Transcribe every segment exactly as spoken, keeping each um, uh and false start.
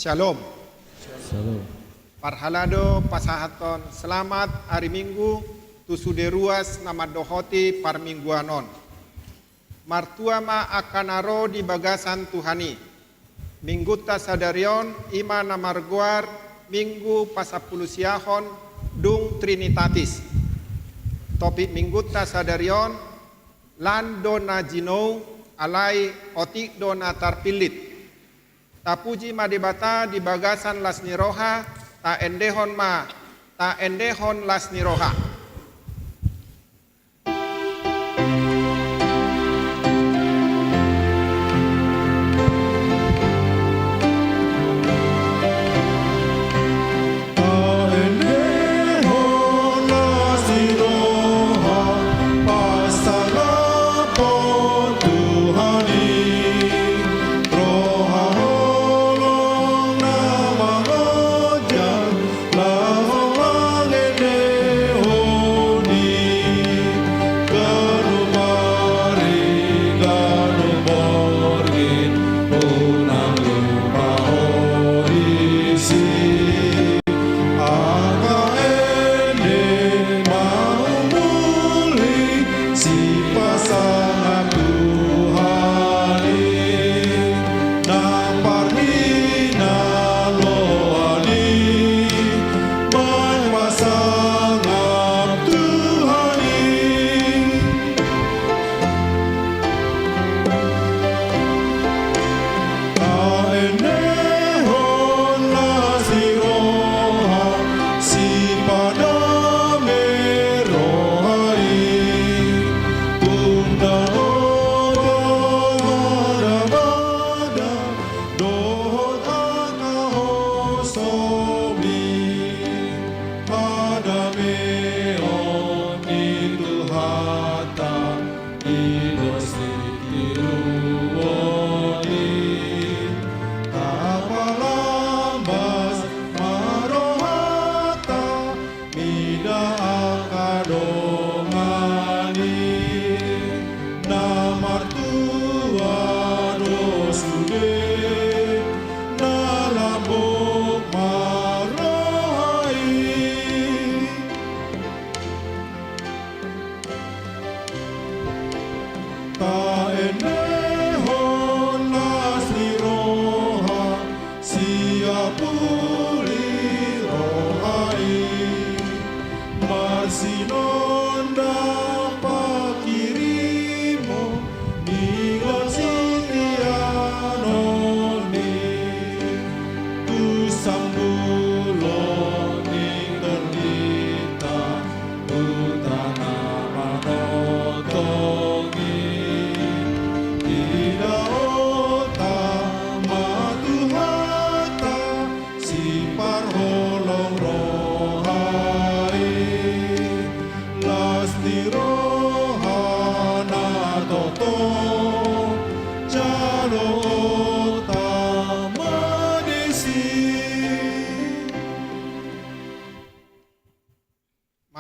Shalom. Shalom. Parhalado pasahathon selamat ari Minggu tu sude ruas na mandohoti parmingguan on. Martua ma angka na ro di bagasan Tuhan i. Minggunta sadari on i ma na margoar Minggu Pasampulusiahon dung Trinitatis. Topik Minggunta sadari on, lan do na jinou, alai otik do na tarpillit. Tapuji ma Debata di bagasan las ni roha, taendehon ma, taendehon las ni roha.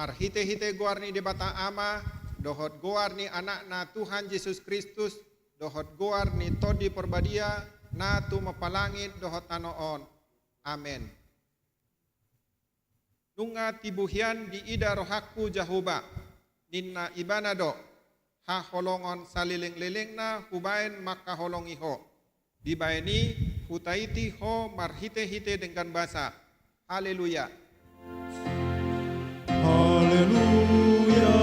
Marhitehite goar ni Debata Ama, dohot goar ni Anakna Tuhan Jesus Kristus, dohot goar ni Tondi Parbadia, na tumompa langit dohot tano on. Amen. Nunga tibu hian diida rohangku Jahowa, ninna Ibana do, haholongon salelenglelengna hubaen mangkaholongi ho. Dibaen i hutaiti ho marhitehite denggan basa. Haleluya. Haleluya,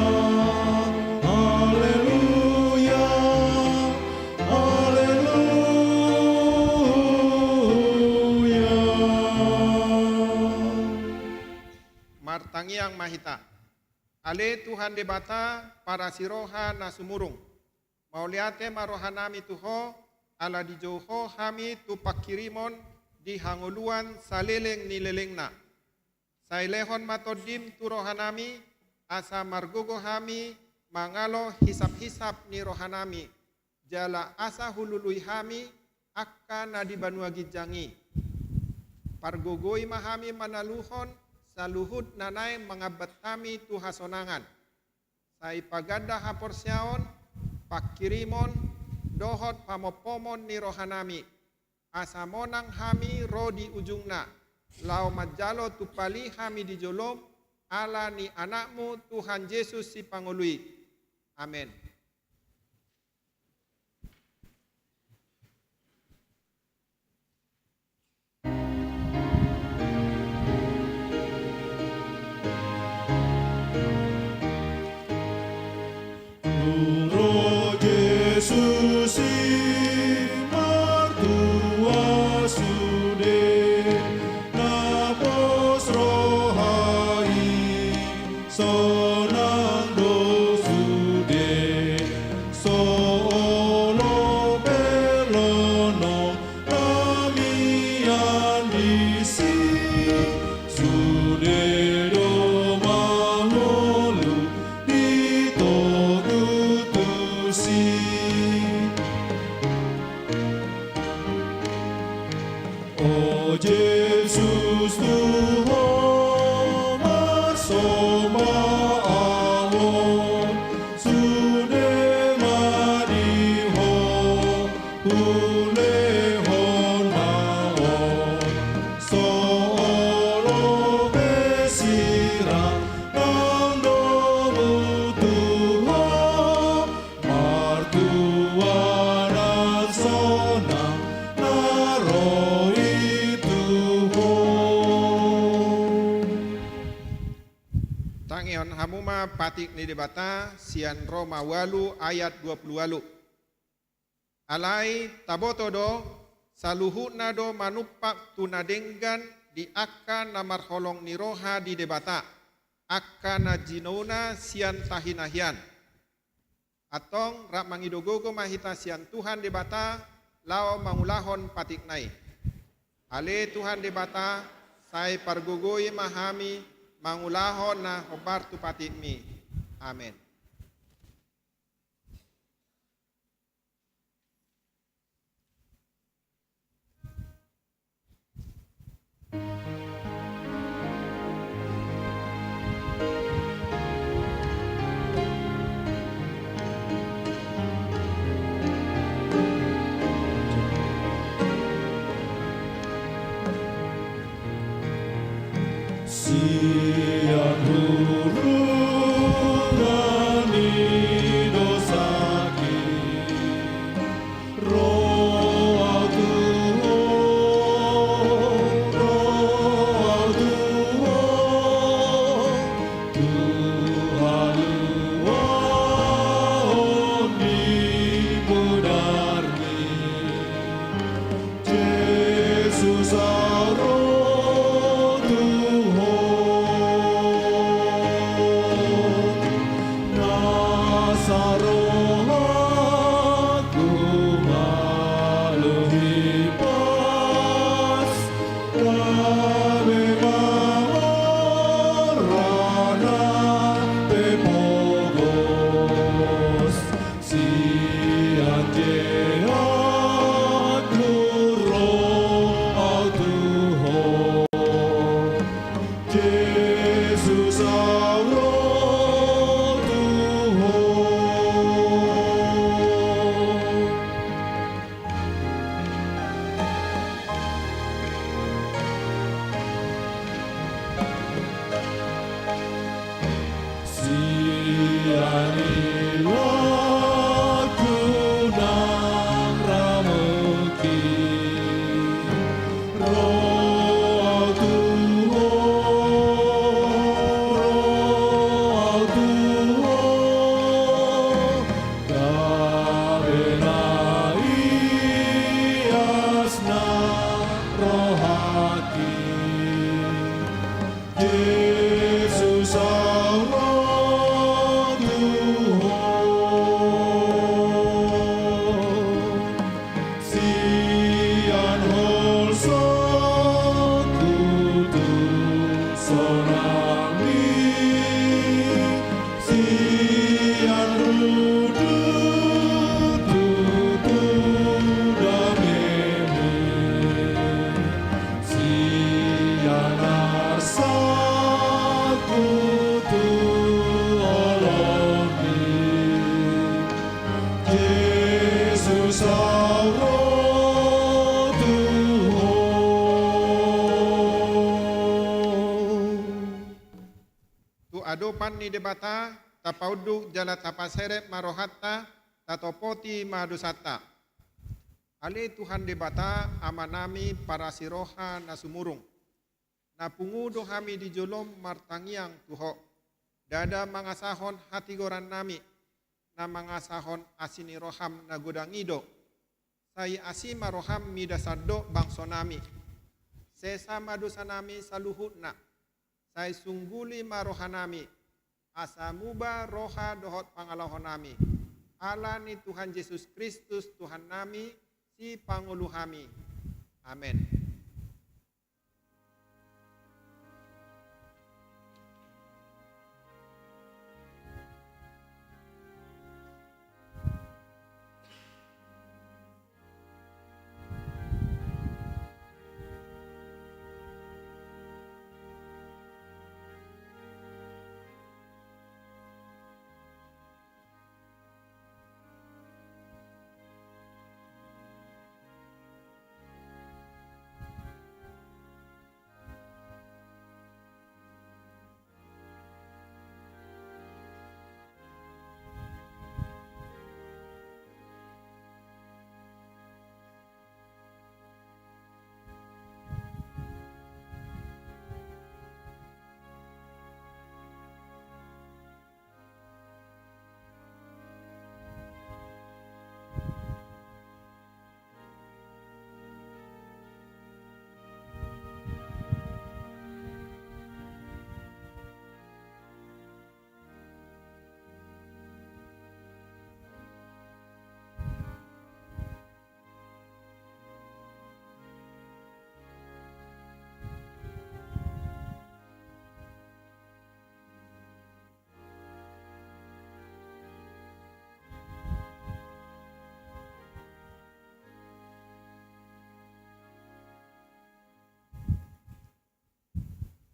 haleluya, haleluya. Martangiang ma hita. Ale Tuhan Debata, parasi roha na sumurung. Mauliate ma rohanami tu ho, ala dijou ho hami tu pangkirimon di hangoluan saleleng ni lelengna. Sai lehon ma Tondim tu rohanami, asa margogo hami mangalo hisaphisap ni rohanami, jala asa hulului hami angka na di banua ginjang i. Pargogoi ma hami manaluhon saluhut na naeng mangambat hami tu hasonangan. Sai paganda haporseaon, pangkirimon, dohot pamompomon ni rohanami, asa monang hami ro di ujungna, laho manjalo tumpal i hami di jolom, ala ni Anakmu Tuhan Jesus Sipangolu i. Amen. Ro Jesus i martua sude, na pos roha i sonang do sude, so olo pe lonong na mian disi, sude do mangolu di togu tusi. O Jesus, tu Ho marsomba ahu, sude ma di Ho hulehon ahu, so olo pe sirang nang domu tu Ho, martua nang sonang na ro i tu Ho. Tangihon hamu ma patik ni Debata sian Roma ualu ayat dua pulu ualu. Alai taboto do, saluhutna do manumpak tu na denggan di angka na marholong ni roha di Debata, angka na jinouna sian tahi na hian. Antong rap mangido gogo ma hita sian Tuhan Debata laho mangulahon patikna i. Ale Tuhan Debata, sai pargogoi ma hami mangulahon na hombar tu patikmi. Amen. Sian hurungan ni dosangki, ro ahu tu Ho, ro ahu tu Ho, tu haluaon ni mudarmi. Jesus, ahu ro tu Ho, nasa rohangku maluhipas, gabe mamora nang pe pogos. Sian je ahu ro ahu tu Ho, Jesus, ahu ro tu Ho. Sian i lagu nang ramukki, ro ahu tu Ho, ro ahu tu Ho, gabe na ias nang rohangki. Jesus, ahu ro tu Ho. Sian holsangku tu sonangmi, sian rundutku tu damemi, sian arsangku tu holongmi, Jesus, ahu ro tu adopan ni Debata, tapaunduk jala tapaserep ma rohanta, tatopoti ma dosanta. Ale Tuhan Debata, Amanami parasi roha na sumurung. Na pungu do hami di jolom martangiang tu Ho. Ndada mangasahon hatigorannami, na mangasahon asi ni roham na godang i do. Sai asi ma roham mida sandok bangsonami. Sesa ma dosanami saluhutna. Sai sungguli ma rohanami. Asa muba roha dohot pangalaohonami. Ala ni Tuhan Jesus Kristus Tuhannami, Sipangolu hami. Amen.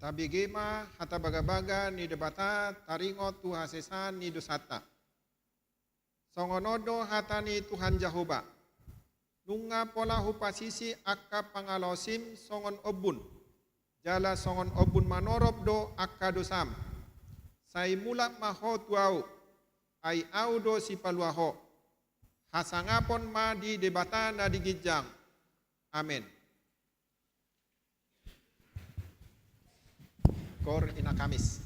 Tabege ma hata bagabaga ni Debata taringot tu hasesaan ni dosanta. Songon on do hata ni Tuhan Jahowa: Nunga pola hupasisi angka pangalaosim songon ombun, jala songon ombun manorop do angka dosam. Sai mulak ma ho tu Ahu, ai Ahu do sipalua ho. Hasangapon ma di Debata na di ginjang. Amen. Koor Ina Kamis.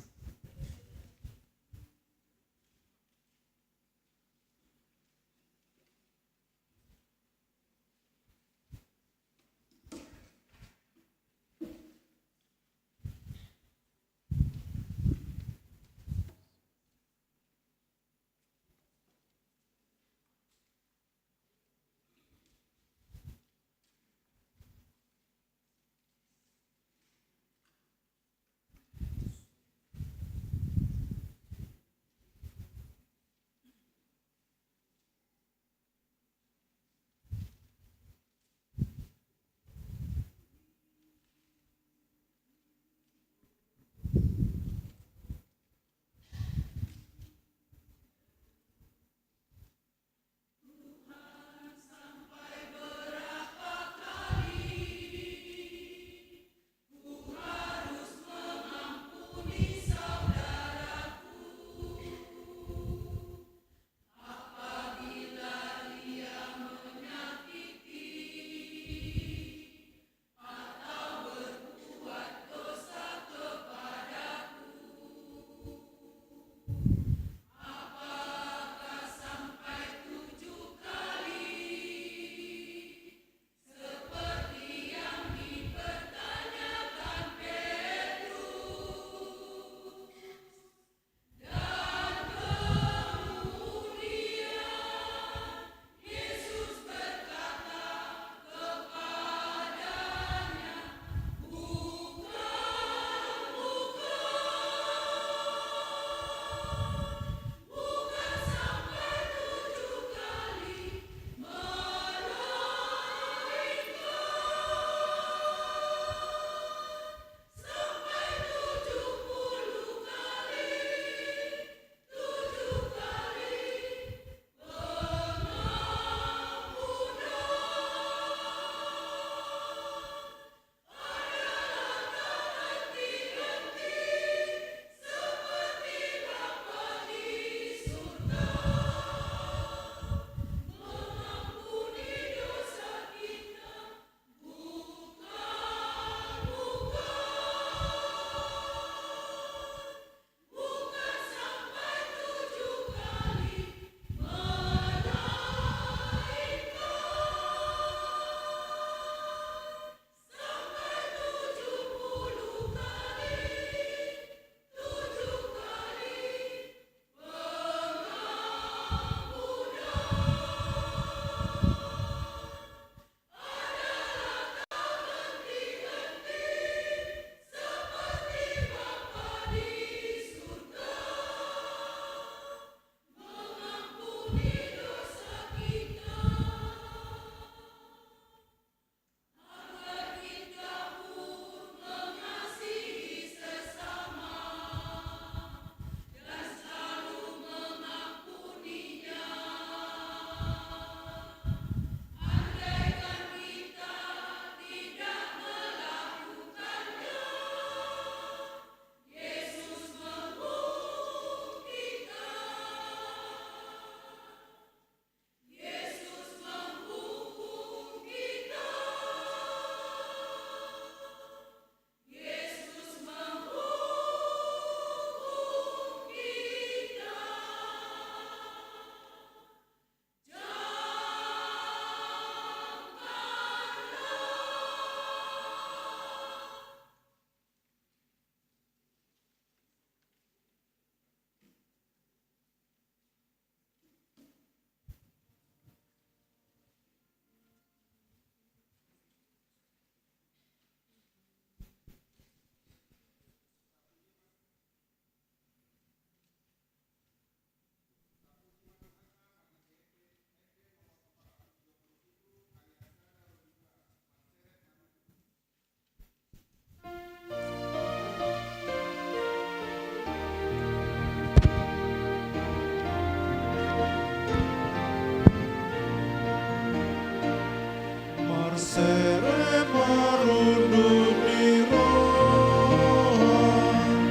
Marsere marunduk ni roha,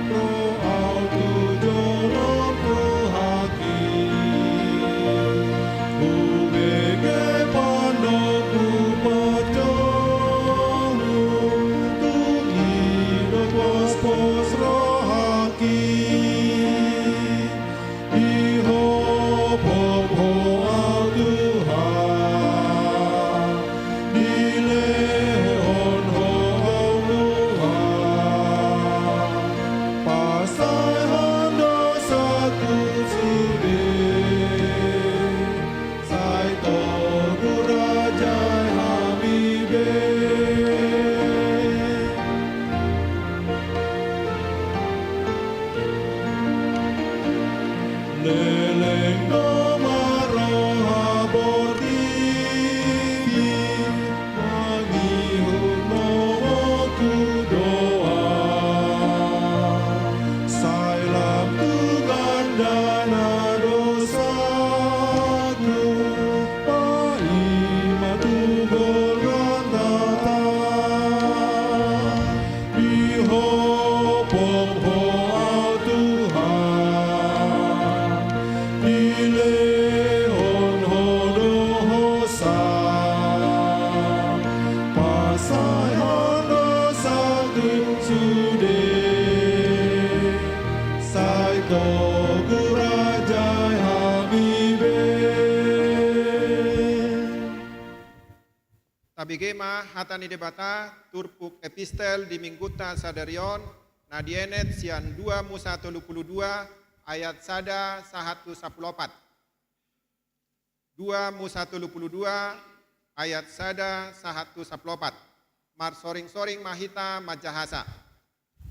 ro au tu jolo tu haki. Hubege pandok hupajongjong, tu gidok pospos rohaki. Dihophop Ho au Tuhan, dilehon Ho au Tuhan, pasaehon dosaku sude, sai togu rajai hami be. Leleng do ma roha borngin, mangihut nongoku do au, sai lam tu gandana dosaku, paima tu golgota. Dihophop Ho au Tuhan, dilehon Ho do hosa, pasaehon dosaku sude, sai togu rajai hami be. Tabege ma hata ni Debata, turpuk epistel di Minggunta sadari on, na dienet sian dua Musa tolu pulu dua ayat sada sahat tu sampulu opat. Dua Musa tolu pulu dua ayat sada sahat tu sampulu opat. Marsoring-soring ma hita manjahasa.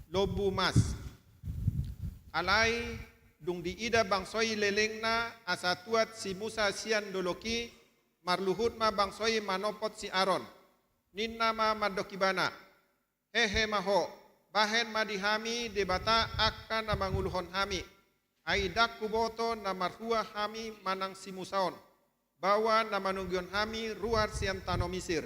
Lombu mas. Alai dung diida bangso i lelengna asa tuat si Musa sian dolok i, marluhut ma bangso i manopot si Aron. Ninna ma mandok ibana: Hehe ma ho, bahen ma di hami debata angka na manguluhon hami. Ai ndang huboto na marhua hami manang si Musa on, baoa na manunggihon hami ruar sian tano Misir.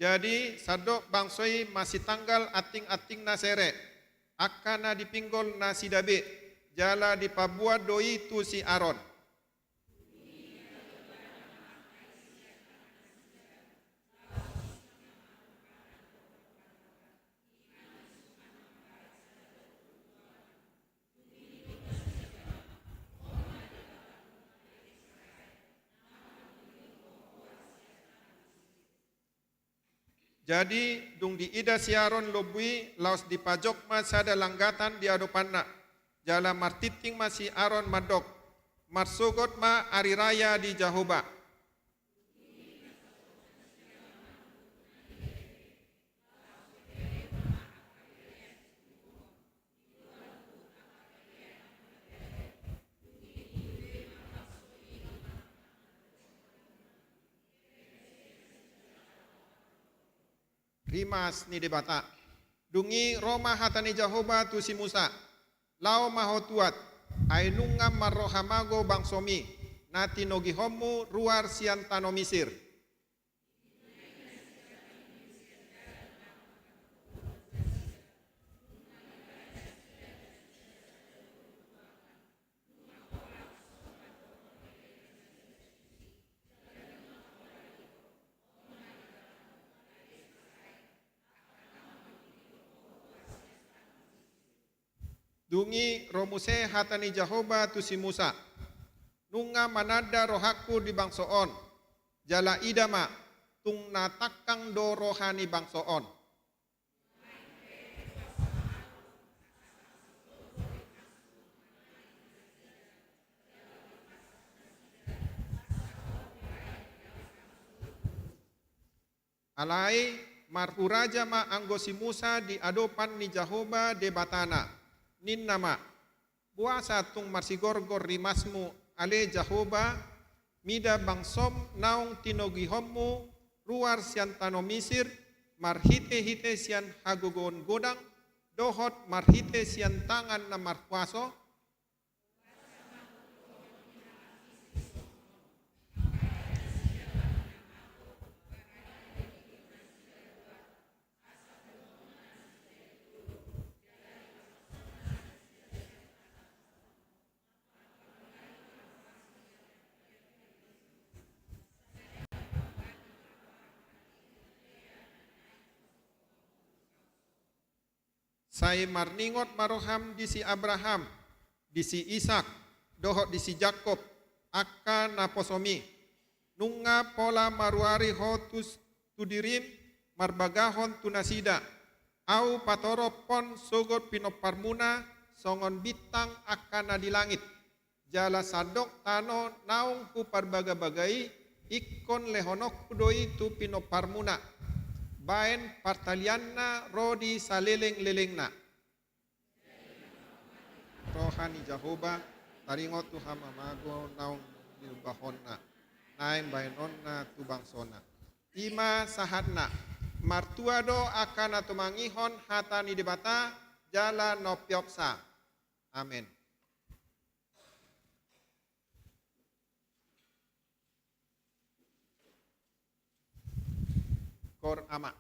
Jadi sandok bangso i masitanggal anting-antingna sere, angka na di pinggol nasida be, jala dipabuat do i tu si Aron. Jadi dung diida si Aron lombu i, laos dipajok ma sada langgatan di adopanna. Jala martinting ma si Aron mandok: Marsogot ma ari raya di Jahowa. Rimas ni Debata. Dung i ro ma hata ni Jahowa tu si Musa: Laho ma ho tuat, ai nunga marroha mago bangsomi, na tinogihonmu ruar sian tano Misir. Dung i ro muse hata ni Jahowa tu si Musa: Nunga mananda rohangku di bangso on, jala ida ma, tung na tangkang do roha ni bangso on. Alai marhuraja ma anggo si Musa di adopan ni Jahowa Debatana. Ninna ma: Boasa tung marsigorgor rimasmu, ale Jahowa, mida bangsom naung tinogihonmu ruar sian tano Misir, marhitehite sian hagogoon godang, dohot marhite sian tangan na markuaso? Sai marningot ma roham di si Abraham, di si Isak, dohot di si Jakob, angka naposomi. Nunga pola maruari ho tu s-, tu dirim, marbagahon tu nasida. Ahu patorop hon sogot pinomparmuna songon bintang angka na di langit. Jala sandok tano naung huparbagabaga i, ingkon lehononku do i tu pinomparmuna, baen partalianna ro di salelenglelengna. Roha ni Jahowa, taringot tu hamamago naung nilobahonna, naeng baenonna tu bangsona. I ma sahatna. Martua do angka na tumangihon hata ni Debata, jala na umpeopsa. Amen. Kor ama.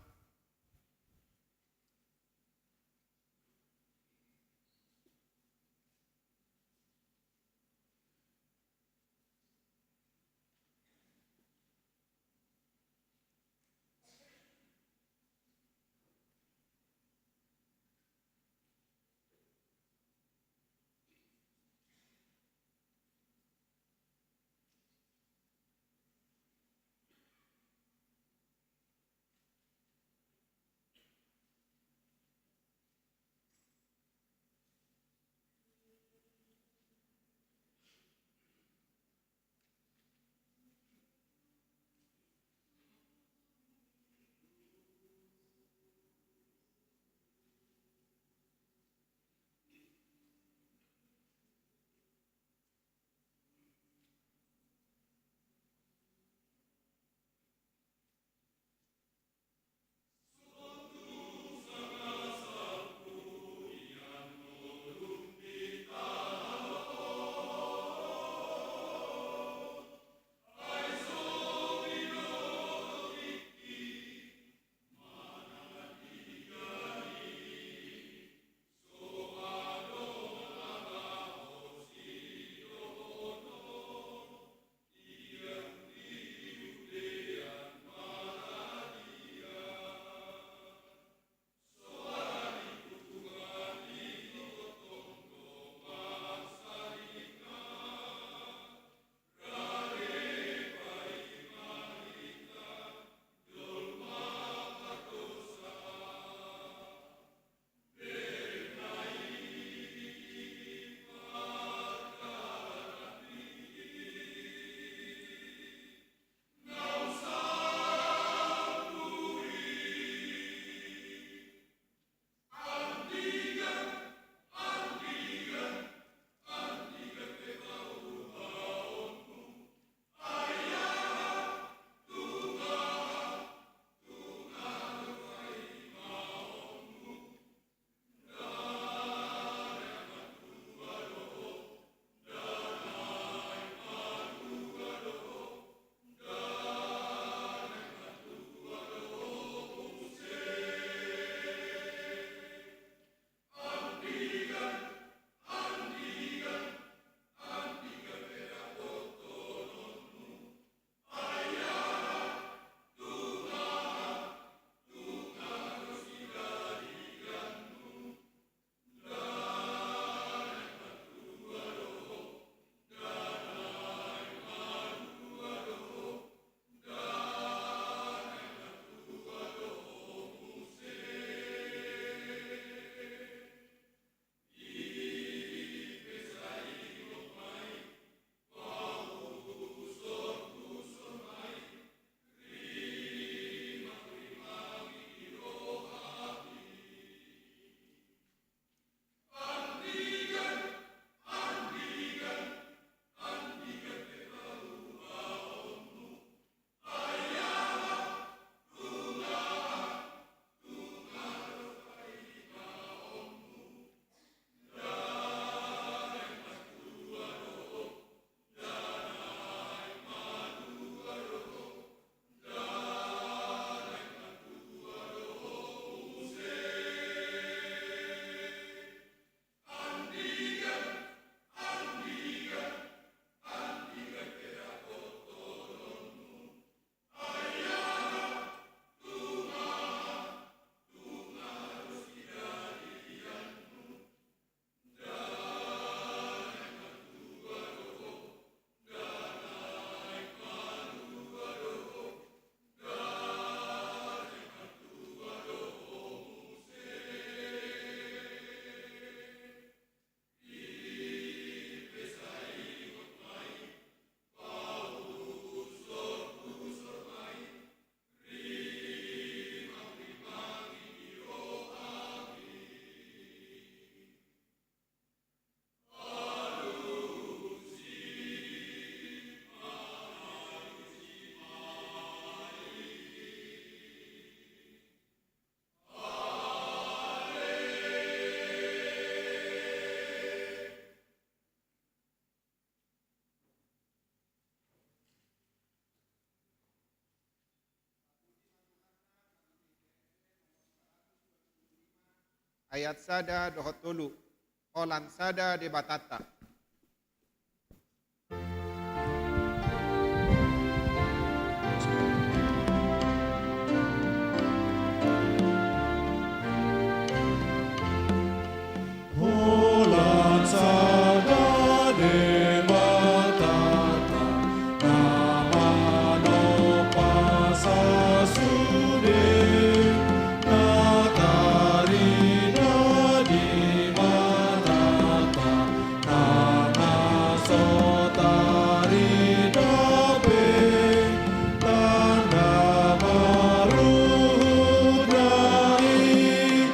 ayat sada dohot tolu. Holan sada Debatanta. Holan sada Debatanta, na manompa sasude, na tarida di matanta, na na so tarida pe, tanda maruhutna i,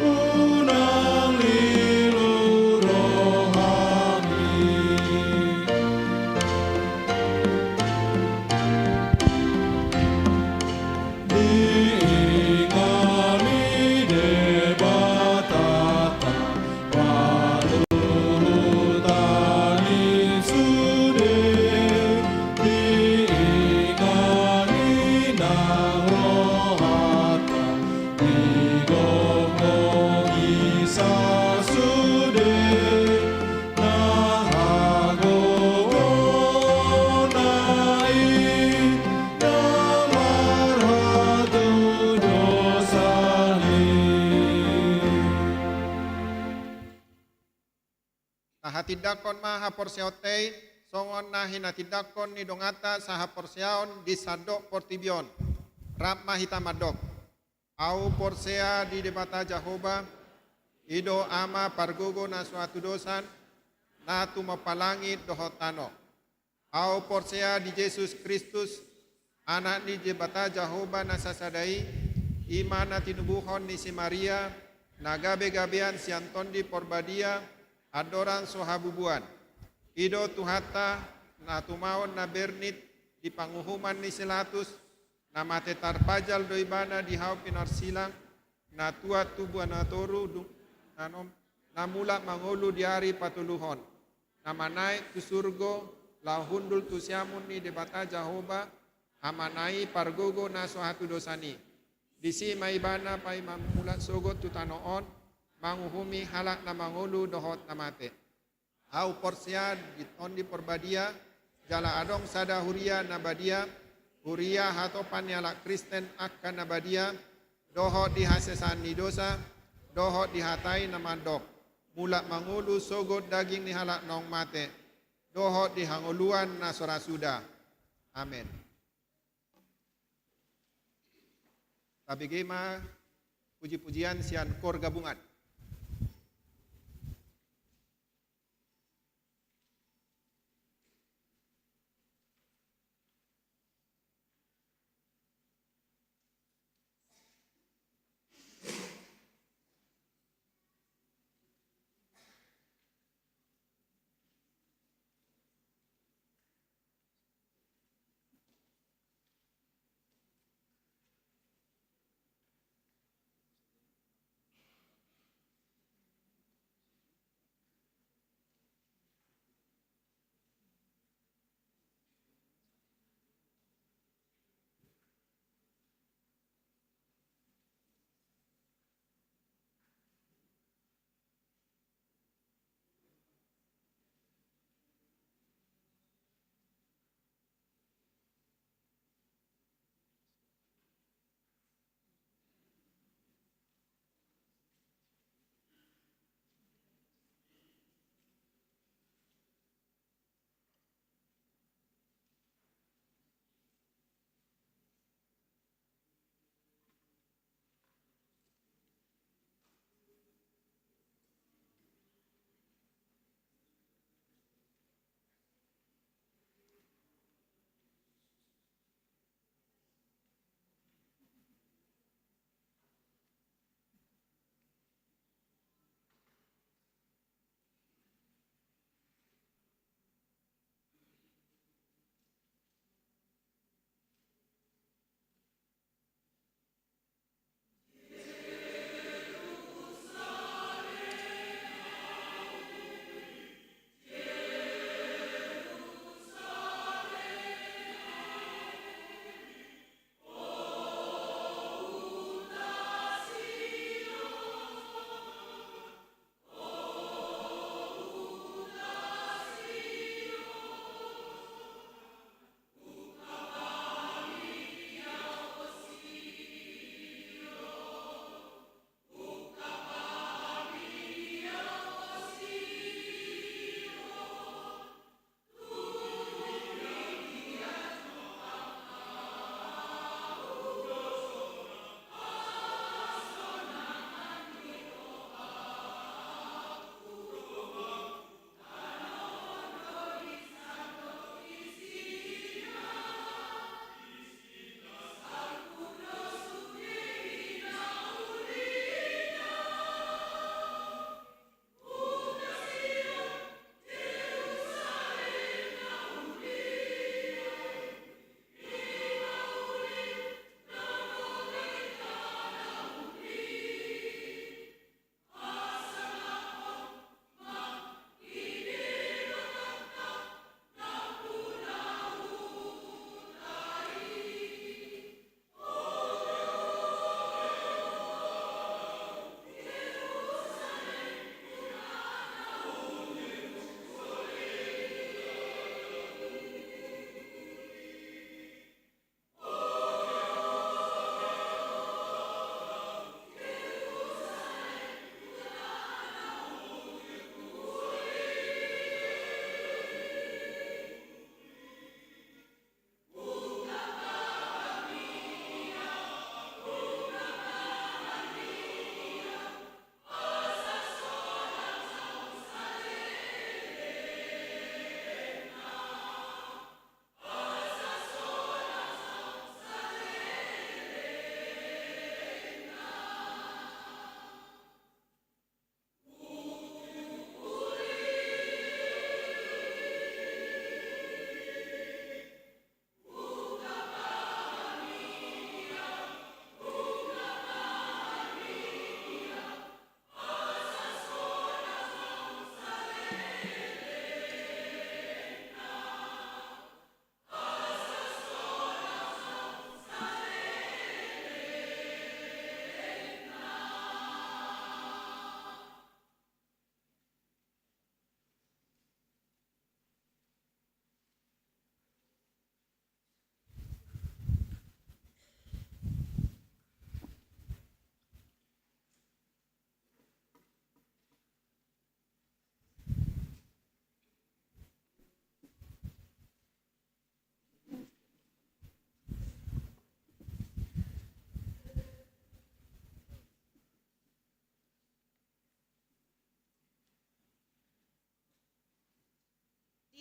unang lilu rohami. Diingani Debatanta panurutan i sude, diingani nang rohanta, digomgomi sasude, na hagogoonna i, na marhatudosan i. Tahatindangkon ma haporseaonta i, songon na hinatindangkon ni donganta sahaporseaon di sandok portibi on. Rap ma hita mandok. Ahu porsea di Debata Jahowa, i do Ama pargogo na so hatudosan, na tumompa langit dohot tano. Ahu porsea di Jesus Kristus, Anak ni Debata Jahowa na sasada i, i ma na tinubuhon ni si Maria, na gabegabean sian Tondi Porbadia, andorang so habubuan. I do Tuhanta, na tumaon na bernit di panguhuman ni si Latus, na mate tarpajal do Ibana di hau pinarsilang, na tuat tubu na toru dung-, na nom-, na mulak mangolu di ari patoluhon, na manaek tu surgo, laho hundul tu siamun ni Debata Jahowa, Amana i pargogo na so hatudosan i. Disi ma Ibana paima mulak sogot tu tano on, manguhumi halak na mangolu dohot na mate. Ahu porsea di Tondi Porbadia, jala adong sada huria na badia, huria hatopan ni halak Kristen angka na badia, dohot di hasesaan ni dosa, dohot di hata i na mandok, mulak mangolu sogot daging ni halak naung mate, dohot di hangoluan na so ra suda. Amen. Tabege ma puji-pujian sian kor gabungan.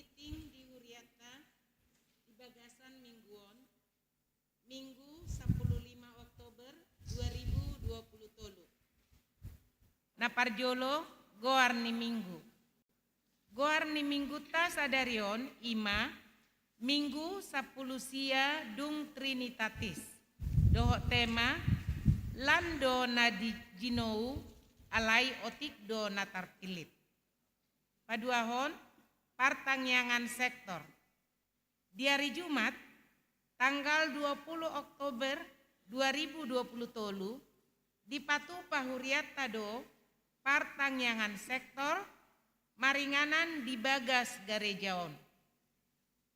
Tingting di huriatta di bagasan minggu on, Minggu sampulu lima Oktober dua ribu dua pulu tolu. Na parjolo, goar ni minggu. Goar ni minggunta sadari on i ma Minggu sampulu sia dung Trinitatis, dohot tema, Lan do na di jinou, alai otik do na tarpillit. Paduahon, partangiangan sektor. Di ari Jumat, tanggal dua pulu Oktober dua ribu dua pulu tolu, dipatupa huriatta do partangiangan sektor maringanan di bagas gareja on.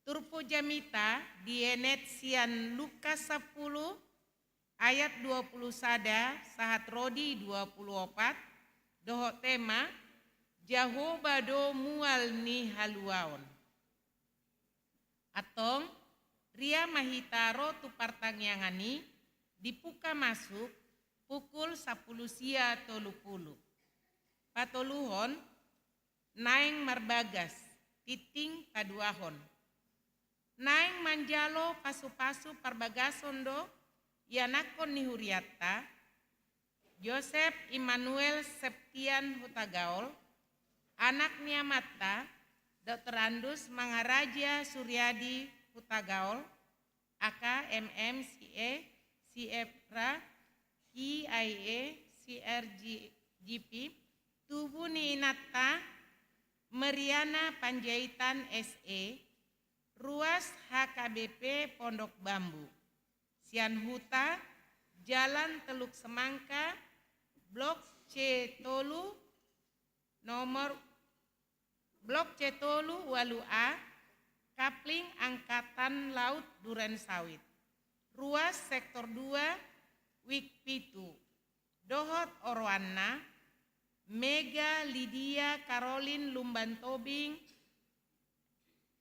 Turpuk jamita dienet sian Lukas sampulu ayat dua pulu sada sahat ro di dua pulu opat, dohot tema, Jahowa do mual ni haluaon. Antong, ria ma hita ro tu partangiangan i, dibuka masuk pukul sampulu sia tolu pulu. Patoluhon, naeng marbagas, tingting paduahon. Naeng manjalo pasupasu parbagason do ianakhon ni huriatta, Josep Immanuel Septian Hutagaol, anak ni amanta, Doktor Andus Mangaraja Suriadi Hutagaol, A K M M C A, C F R A, K I A, C R G, G P, tubu ni inanta, Meriana Panjaitan S E, ruas H K B P Pondok Bambu. Sian huta, Jalan Teluk Semangka, Blok C tolu, nomor Blok C tolu ualu A, Kapling Angkatan Laut Duren Sawit. Ruas Sektor dua, Wik pitu. Dohot oroanna, Mega Lydia Caroline Lumban Tobing,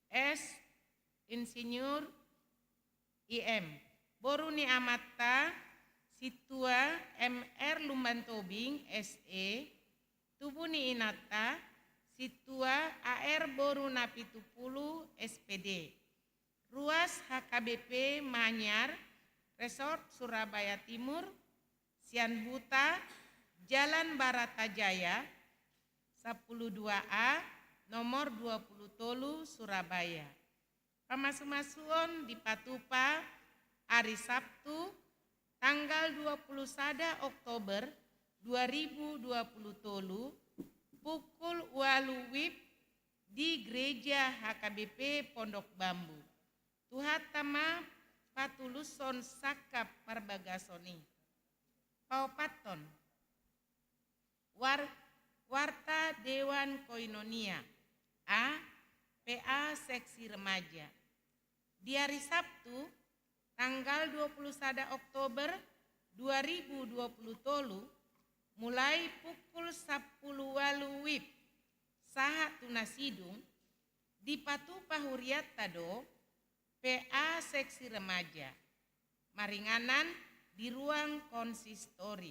S, Insinyur, I M. Boru ni amanta, Sintua M R Lumban Tobing, S E. Tubu ni inanta, Sintua A R boru Napitupulu, S P D. Ruas H K B P Manyar, Resort Surabaya Timur, sian huta, Jalan Baratajaya, sampulu dua A, nomor dua pulu tolu, Surabaya. Pamasumasuon dipatupa ari Sabtu, tanggal dua pulu sada Oktober dua ribu dua pulu tolu, pukul ualu WIB di Gereja H K B P Pondok Bambu. Tuhanta ma patulushon sangkap parbagason i. Paopathon. War-, Warta Dewan Koinonia, A, P A Seksi Remaja. Di ari Sabtu, tanggal dua pulu sada Oktober dua ribu dua pulu tolu, mulai pukul sampulu ualu WIB sahat tu na sidung, dipatupa huriatta do P A Seksi Remaja, maringanan di ruang konsistori.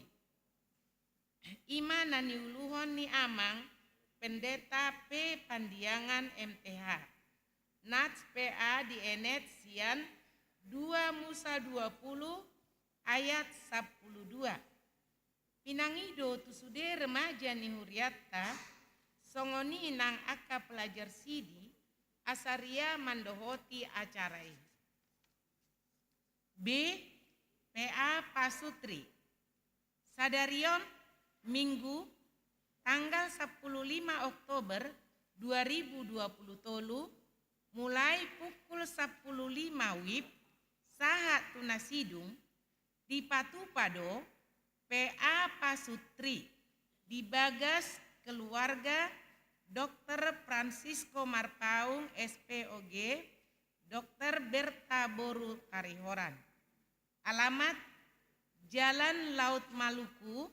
I ma na niuluhon ni Amang Pendeta P Pandiangan M T H. Nats P A dienet sian dua Musa dua pulu ayat sampulu dua. Pinangido tu sude remaja ni huriatta, songon i nang angka pelajar sidi, asa ria mandohoti acara i. B, P A Pasutri. Sadari on, Minggu, tanggal sampulu lima Oktober dua ribu dua pulu tolu, mulai pukul sampulu lima WIB sahat tu na sidung, dipatupa do P A Pasutri di bagas keluarga Dokter Francisco Marpaung, S P O G, Dokter Berta boru Tarihoran. Alamat, Jalan Laut Maluku,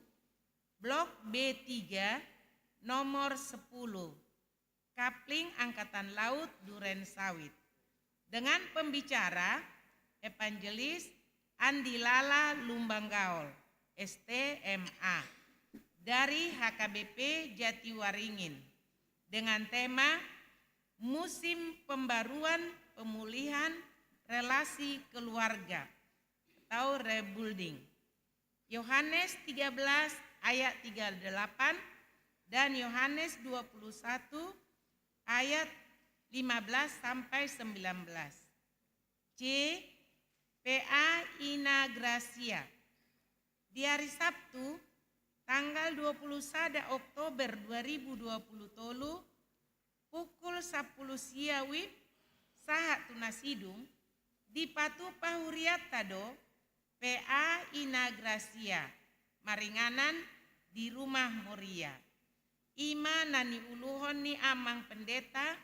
Blok B tiga, nomor sepuluh, Kapling Angkatan Laut Duren Sawit. Dengan pembicara, Evangelis Andi Lala Lumban Gaol, S T M A, dari H K B P Jatiwaringin, dengan tema musim pembaruan, pemulihan relasi keluarga atau rebuilding. Yohanes tiga belas ayat tiga puluh delapan dan Yohanes dua puluh satu ayat lima belas sampai sembilan belas. C. P A Ina Gracia. Di hari Sabtu, tanggal dua puluh sada Oktober dua ribu dua puluh tolu, pukul sampulu sia WIB, sahat tu na sidung, dipatupa hurianta do P A Ina Gracia, maringanan di Rumah Moria. I ma na niuluhon ni Amang Pendeta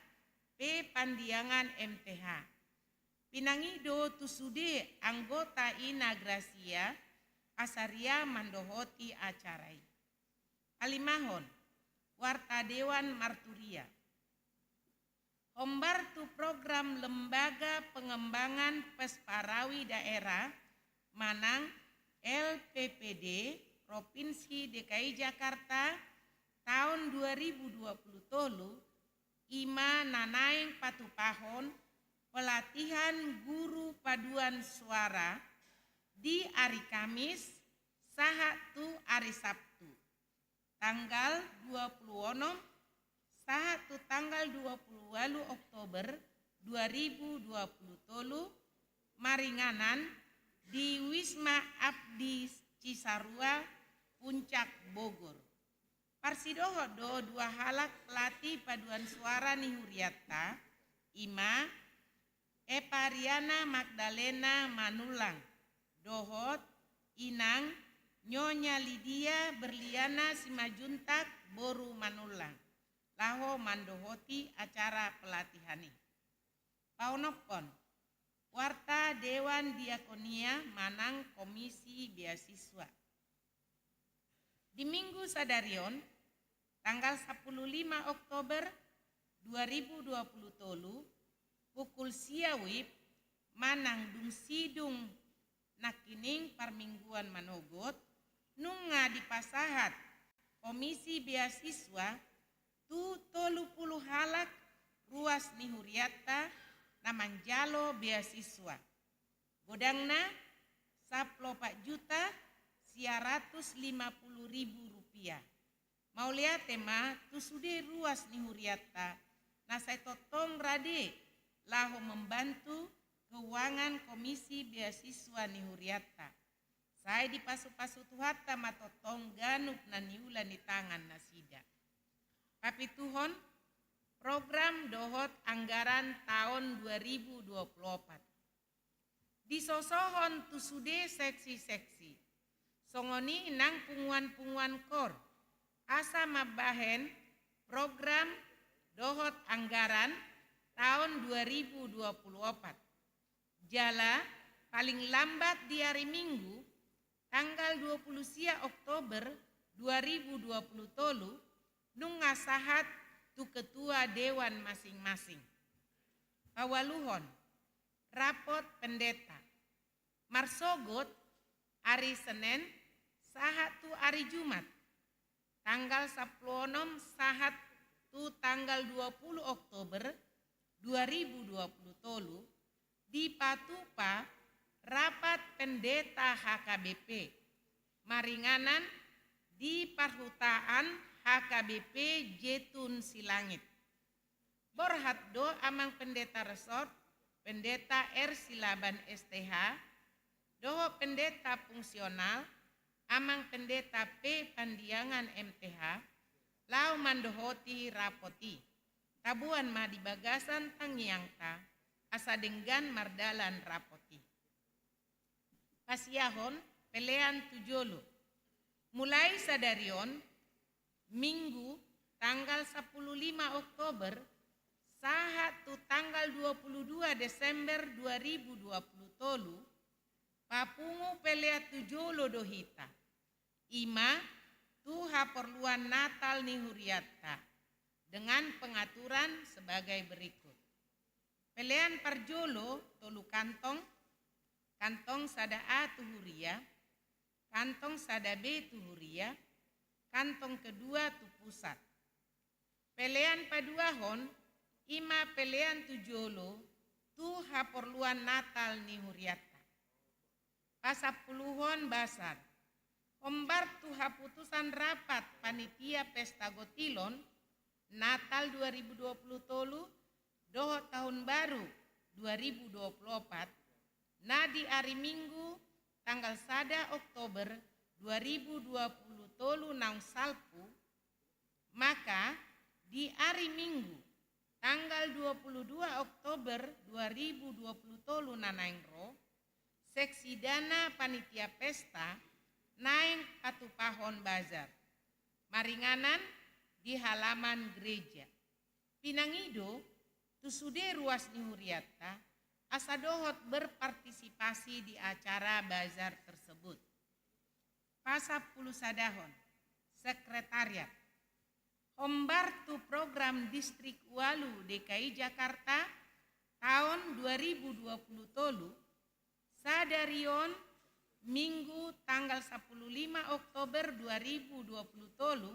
P. Pandiangan, M T H. Pinangido tu sude anggota Ina Gracia asa ria mandohoti acara i. Halimahon, warta dewan marturia. Hombar tu program Lembaga Pengembangan Pesparawi Daerah manang L P P D Provinsi D K I Jakarta taon dua ribu dua puluh tolu, i ma na naeng patupahon pelatihan guru paduan suara di ari Kamis sahat tu ari Sabtu, tanggal dua puluh onom sahat tu tanggal dua puluh walu Oktober dua ribu dua puluh tolu, maringanan di Wisma Abdi Cisarua, Puncak Bogor. Parsidohot do dua halak pelatih paduan suara ni hurianta, i ma Epariana Magdalena Manullang dohot inang Nyonya Lidia Berliana Simanjuntak boru Manullang, laho mandohoti acara pelatihan i. Paonomhon, warta Dewan Diakonia manang Komisi Beasiswa. Di Minggu sadari on, tanggal sampulu lima Oktober dua ribu dua puluh tolu, pukul sia WIB manang dung sidung nangkining parmingguan manogot, nunga dipasahat Komisi Beasiswa tu tolu pulu halak ruas ni hurianta na manjalo beasiswa. Godangna sampulu opat juta sia ratus lima pulu ribu rupiah. Mauliate ma tu sude ruas ni hurianta na sai tongtong rade laho membantu keuangan Komisi Beasiswa ni hurianta. Sai dipasupasu Tuhanta ma tongtong ganup na niula ni tangan nasida. Papituhon, program dohot anggaran taon dua ribu dua puluh opat. Disosohon tu sude seksi-seksi, songon i nang punguan-punguan KOR, asa mambahen program dohot anggaran taon dua ribu dua puluh opat. Jala paling lambat di ari Minggu, tanggal dua pulu sia Oktober dua ribu dua pulu tolu, nunga sahat tu ketua dewan masing-masing. Paualuhon, rapot pendeta. Marsogot ari Senen sahat tu ari Jumat, tanggal sampulu onom sahat tu tanggal dua pulu Oktober dua ribu dua pulu tolu, dipatupa rapat pendeta H K B P maringanan di parhutaan H K B P Jetun Silangit. Borhat do Amang Pendeta Resort, Pendeta R. Silaban, S T H, dohot pendeta fungsional, Amang Pendeta P. Pandiangan, M T H, laho mandohoti rapot i. Taboan ma di bagasan tangiangta, asa denggan mardalan rapot i. Pasiahon pelean tu jolo. Mulai sadari on, Minggu, tanggal sampulu lima Oktober, sahat tu tanggal dua pulu dua Desember dua ribu dua pulu tolu, papungu pelean tu jolo do hita. I ma tu haporluan Natal ni hurianta, dengan pengaturan sebagai berikut. Pelean parjolo tolu kantong, kantong sada A tu huria, kantong sada B tu huria, kantong kedua tu pusat. Pelean paduahon I ma pelean tu jolo tu haporluan Natal ni hurianta. Pasampuluhon bazar. Hombar tu haputusan rapat panitia pesta gotilon Natal dua ribu dua puluh tolu dohot tahun baru dua ribu dua puluh opat, na di ari Minggu tanggal sada Oktober dua ribu dua puluh tolu naung salpu, maka di ari Minggu tanggal dua puluh dua Oktober dua ribu dua puluh tolu na naeng ro, seksidana panitia pesta naeng patupahon bazar maringanan di halaman gereja. Pinangido tu sude ruas ni hurianta asa dohot berpartisipasi di acara bazar tersebut. Pasampulusadahon. Sekretariat. Hombar tu program Distrik Ualu D K I Jakarta taon dua ribu dua puluh tolu, sadari on Minggu tanggal sampulu lima Oktober dua ribu dua puluh tolu,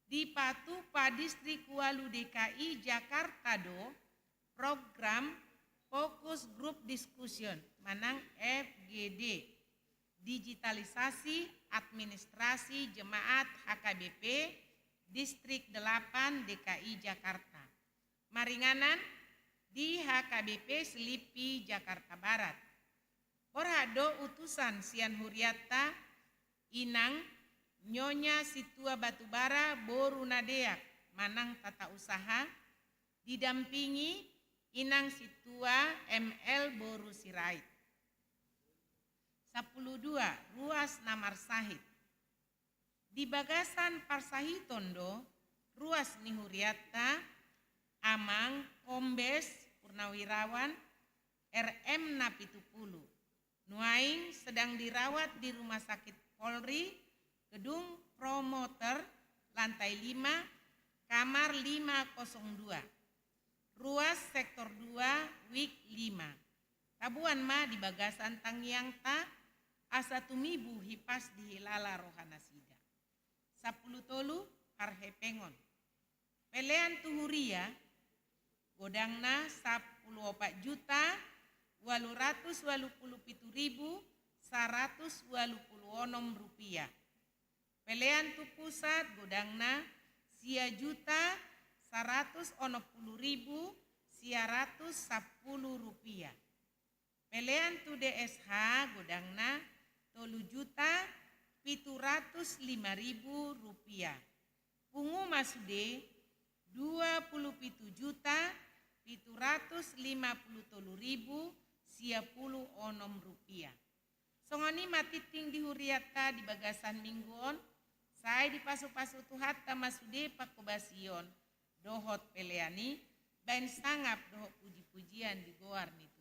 dipatupa Distrik Ualu D K I Jakarta do program Focus Group Discussion manang F G D, digitalisasi administrasi jemaat H K B P Distrik delapan D K I Jakarta, maringanan di H K B P Selipi, Jakarta Barat. Borhat do utusan sian hurianta, Inang Nyonya Sintua Batubara boru Nadeak manang tata usaha, didampingi Inang Sintua M L boru Sirait. Sampulu dua. Ruas na marsahit. Di bagasan parsahiton do ruas ni hurianta, Amang Kombes Purnawirawan R M na pitu pulu, nuaeng sedang dirawat di Rumah Sakit Polri, gedung Promoter, lantai lima, kamar lima kosong dua. Ruas sektor dua, wik lima. Taboan ma di bagasan tangiangta, asa tumibu hipas di hilala roha nasida. Sampulu tolu. Parhepengon. Pelean tu huria, godangna sampulu opat juta ualu ratus ualu pulu pitu ribu saratus ualu pulu onom rupiah. Pelean tu pusat, godangna sia juta saratus onom pulu ribu sia ratus sampulu rupiah. Pelean tu D S H, godangna tolu juta pitu ratus lima ribu rupiah. Pungu ma sude dua pulu pitu juta pitu ratus lima pulu tolu ribu sia pulu onom rupiah. Songon i ma tingting di hurianta di bagasan minggu on, sai dipasupasu Tuhanta ma sude panghobasion dohot pelean i, baen sangap dohot pujipujian di goar ni Tuhanta.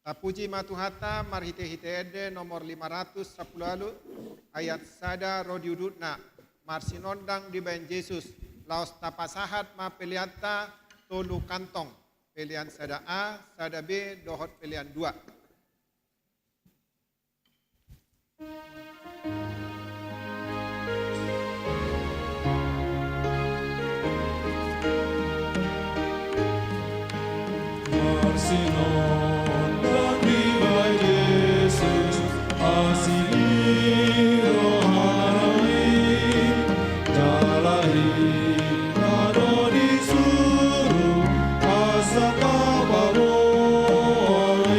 Tapuji ma Tuhanta marhite-hite ende nomor lima ratus sampulu ualu, ayat sada ro di udutna, marsinondang dibaen Jesus, laos tapasahat ma peleanta tolu kantong, pelean sada A, sada B, dohot pelean dua. Marsinondang dibaen Jesus, asi ni rohana i, jala hita do disuru asa tapaboa i,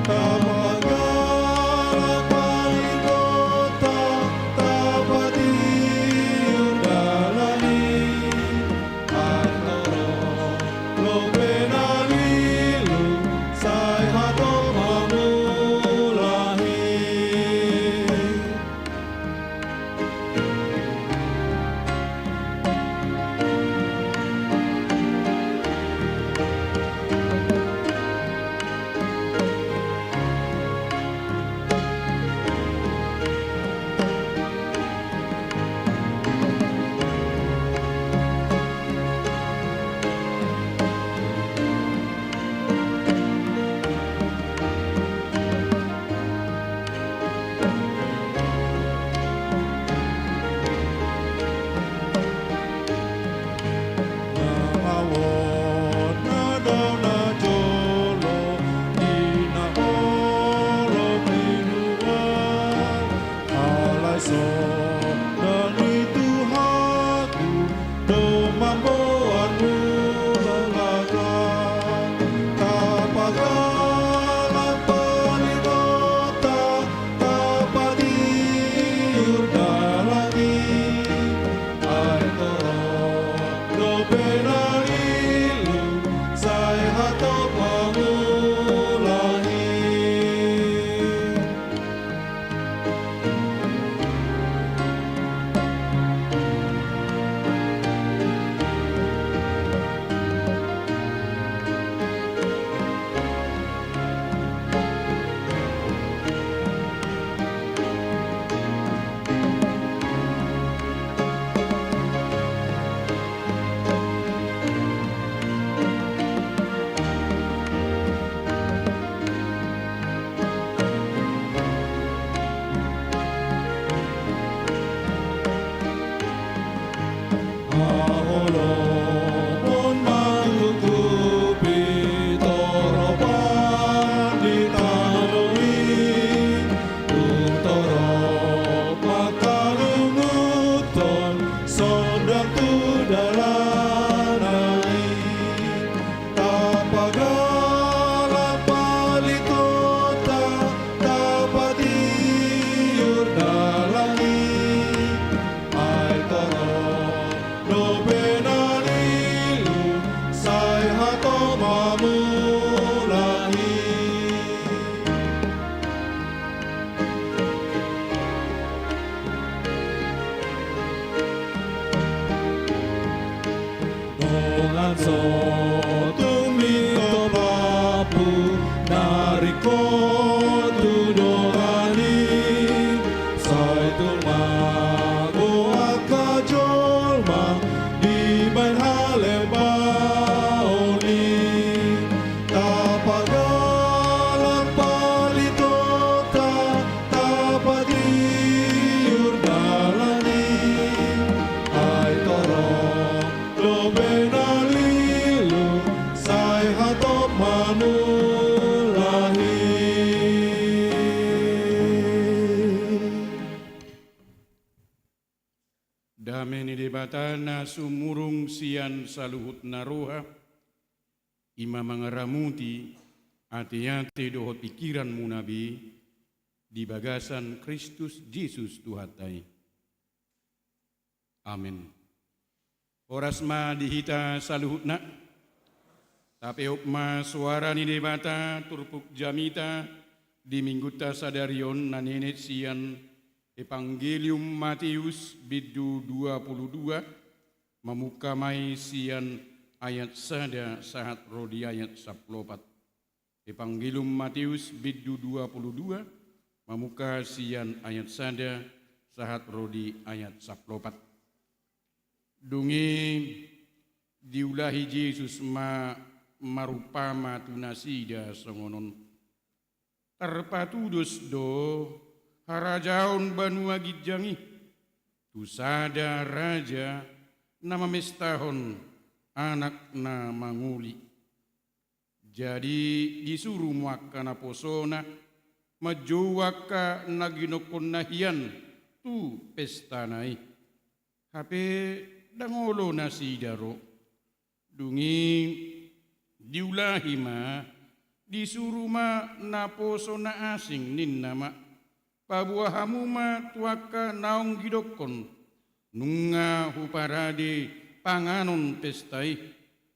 tapagalak palitonta, tapatiur dalan i. Ai torop dope na lilu, sai hatop ma mulahi. Na awon na dao na jolo, di na holom di luat, alai sonang ni Tuhanku do mamboan mulakan. Tapagalak palitonta, tapatiur dalan i. Ai torop dope na lilu, sai hatop ma mulahi. Haholomon mangurupi toropan di tano i, tung torop mangkalunguthon sondang tu dalanna i. Tapagalak palitonta, tapatiur dalan i. Ai torop dope na lilu, sai hatop ma mulahi. Dongan, so tung mitop lampu na ringkot tu dongan i, sai tung mago angka jolma dibaen halembaon i. Tapagalak palitonta, tapatiur dalan i. Ai torop dope na lilu, sai hatop ma mulahi. Dame ni Debata na sumurung sian saluhut na roha, i ma mangaramoti ateate dohot pingkiranmuna be di bagasan Kristus Jesus Tuhanta i. Amen. Horas ma di hita saluhutna. Tapeop ma soara ni Debata turpuk jamita di Minggunta sadari on na nienet sian Evangelium Mateus bindu dua pulu dua, mamungka ma i sian ayat sada sahat ro di ayat sampulu opat. Evangelium Mateus bindu dua pulu dua, mamungka sian ayat sada sahat ro di ayat sampulu opat. Dung i diulahi Jesus ma marumpama tu nasida songon on: Tarpatudos do harajaon banua ginjang i tu sada raja na mamestahon anak na mangoli. Jadi disuru ma angka naposona manjou angka na ginokkonna hian tu pestana i. Hape ndang olo nasida ro. Dung i diulahi ma, disuru ma naposo na asing, ninna ma: Paboa hamu ma tu angka naung gidokkon, nunga huparade panganon pesta i,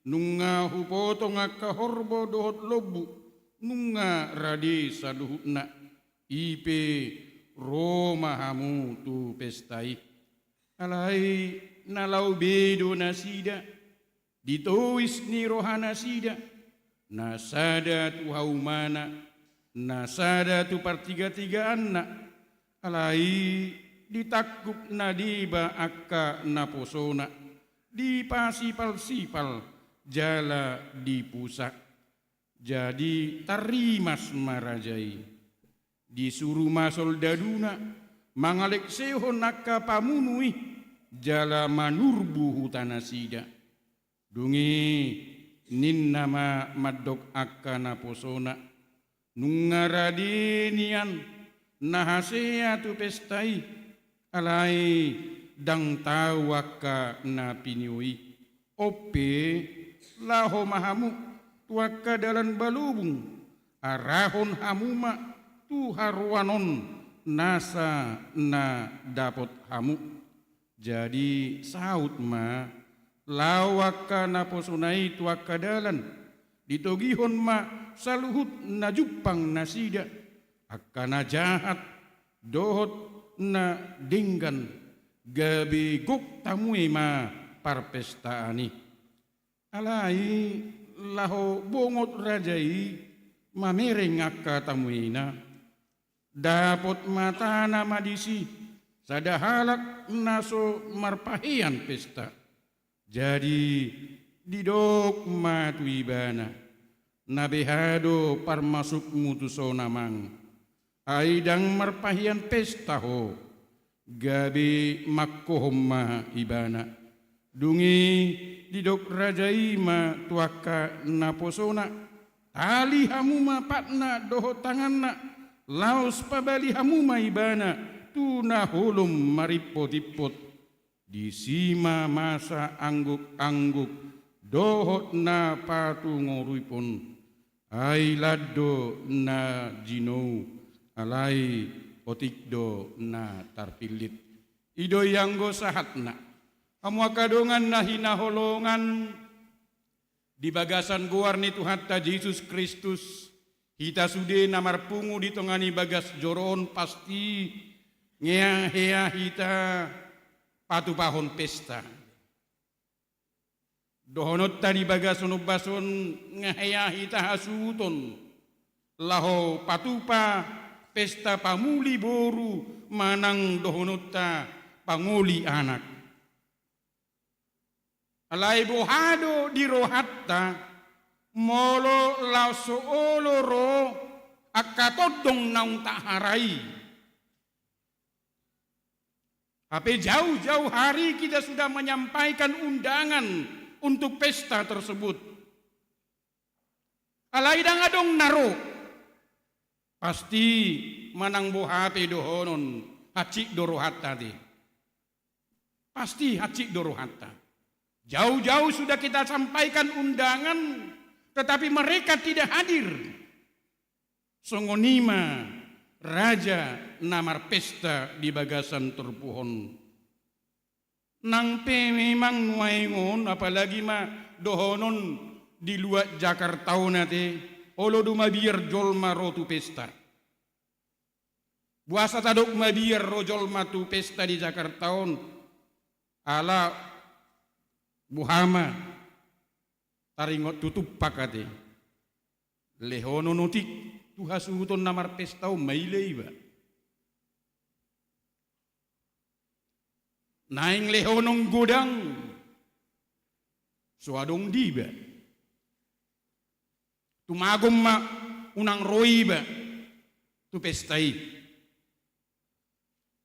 nunga hupotong angka horbo dohot lombu, nunga rade saluhutna. I pe ro ma hamu tu pesta i. Alai na laho be do nasida, ditowis ni rohanasida, na sada tu haumana, na sada tu partigatigaanna. Alai ditangkup na deba angka naposona, dipasipalsipal jala dipusa. Jadi tarrimas ma raja i. Disuru ma soldaduna mangalengsehon angka pamunu i jala manurbu hutanasida. Dung i ninna ma mandok angka naposona: Nunga rade nian na hasea tu pesta i, alai ndang tau angka na pinio i. On pe, laho ma hamu tu angka dalan balobung, arahon hamu ma tu haroan on nasa na dapot hamu. Jadi saut ma laho angka naposona i tu angka dalan, ditogihon ma saluhut na jumpang nasida, angka na jahat dohot na denggan, gabe gok tamue ma parpestaan i. Alai laho bongot raja i mamereng angka tamuena, dapot matana ma disi sada halak na so marpahean pesta. Jadi didok ma tu ibana: Na beha do parmasukmu tuson, amang? Ai ndang marpahean pesta ho. Gabe mangkohom ma ibana. Dung i didok raja i ma tu angka naposona: Tali hamu ma patna dohot tanganna, laos pabali hamu ma ibana tu na holom marimpotimpot. Disi ma masa anggukangguk dohot na patungoripon. Ai lan do na jinou, alai otik do na tarpillit. I do i anggo sahatna. Hamu angka dongan na hinaholongan, di bagasan goar ni Tuhanta Jesus Kristus, hita sude na marpungu di tonga ni bagas joro on pasti ngehea hita patupahon pesta. Dohononta di bagasan ombas on, ngehea hita hasuhuton laho patupa pesta pamuli boru manang dohononta pangoli anak. Alai boha do di rohanta molo laos so olo ro angka tondong naung taharai? Hape jauh-jauh hari kita sudah menyampaikan undangan untuk pesta tersebut. Alai ndang adong na ro. Pasti manang boha pe dohonon, hansit do rohanta te. Pasti hansit do rohanta. Jauh-jauh sudah kita sampaikan undangan, tetapi mereka tidak hadir. Songon i ma raja na marpesta di bagasan turpuk on. Nang pe memang nuaeng on, apalagi ma dohonon di luat Jakarta on ate, olo do mabiar jolma ro tu pesta. Boasa tadok mabiar ro jolma tu pesta di Jakarta on? Ala boha ma, taringot tu tumpak ate. Lehonon otik tu hasuhuton na marpesta on maila iba. Naeng lehonon godang, so adong diba. Tumagon ma unang ro iba tu pesta i.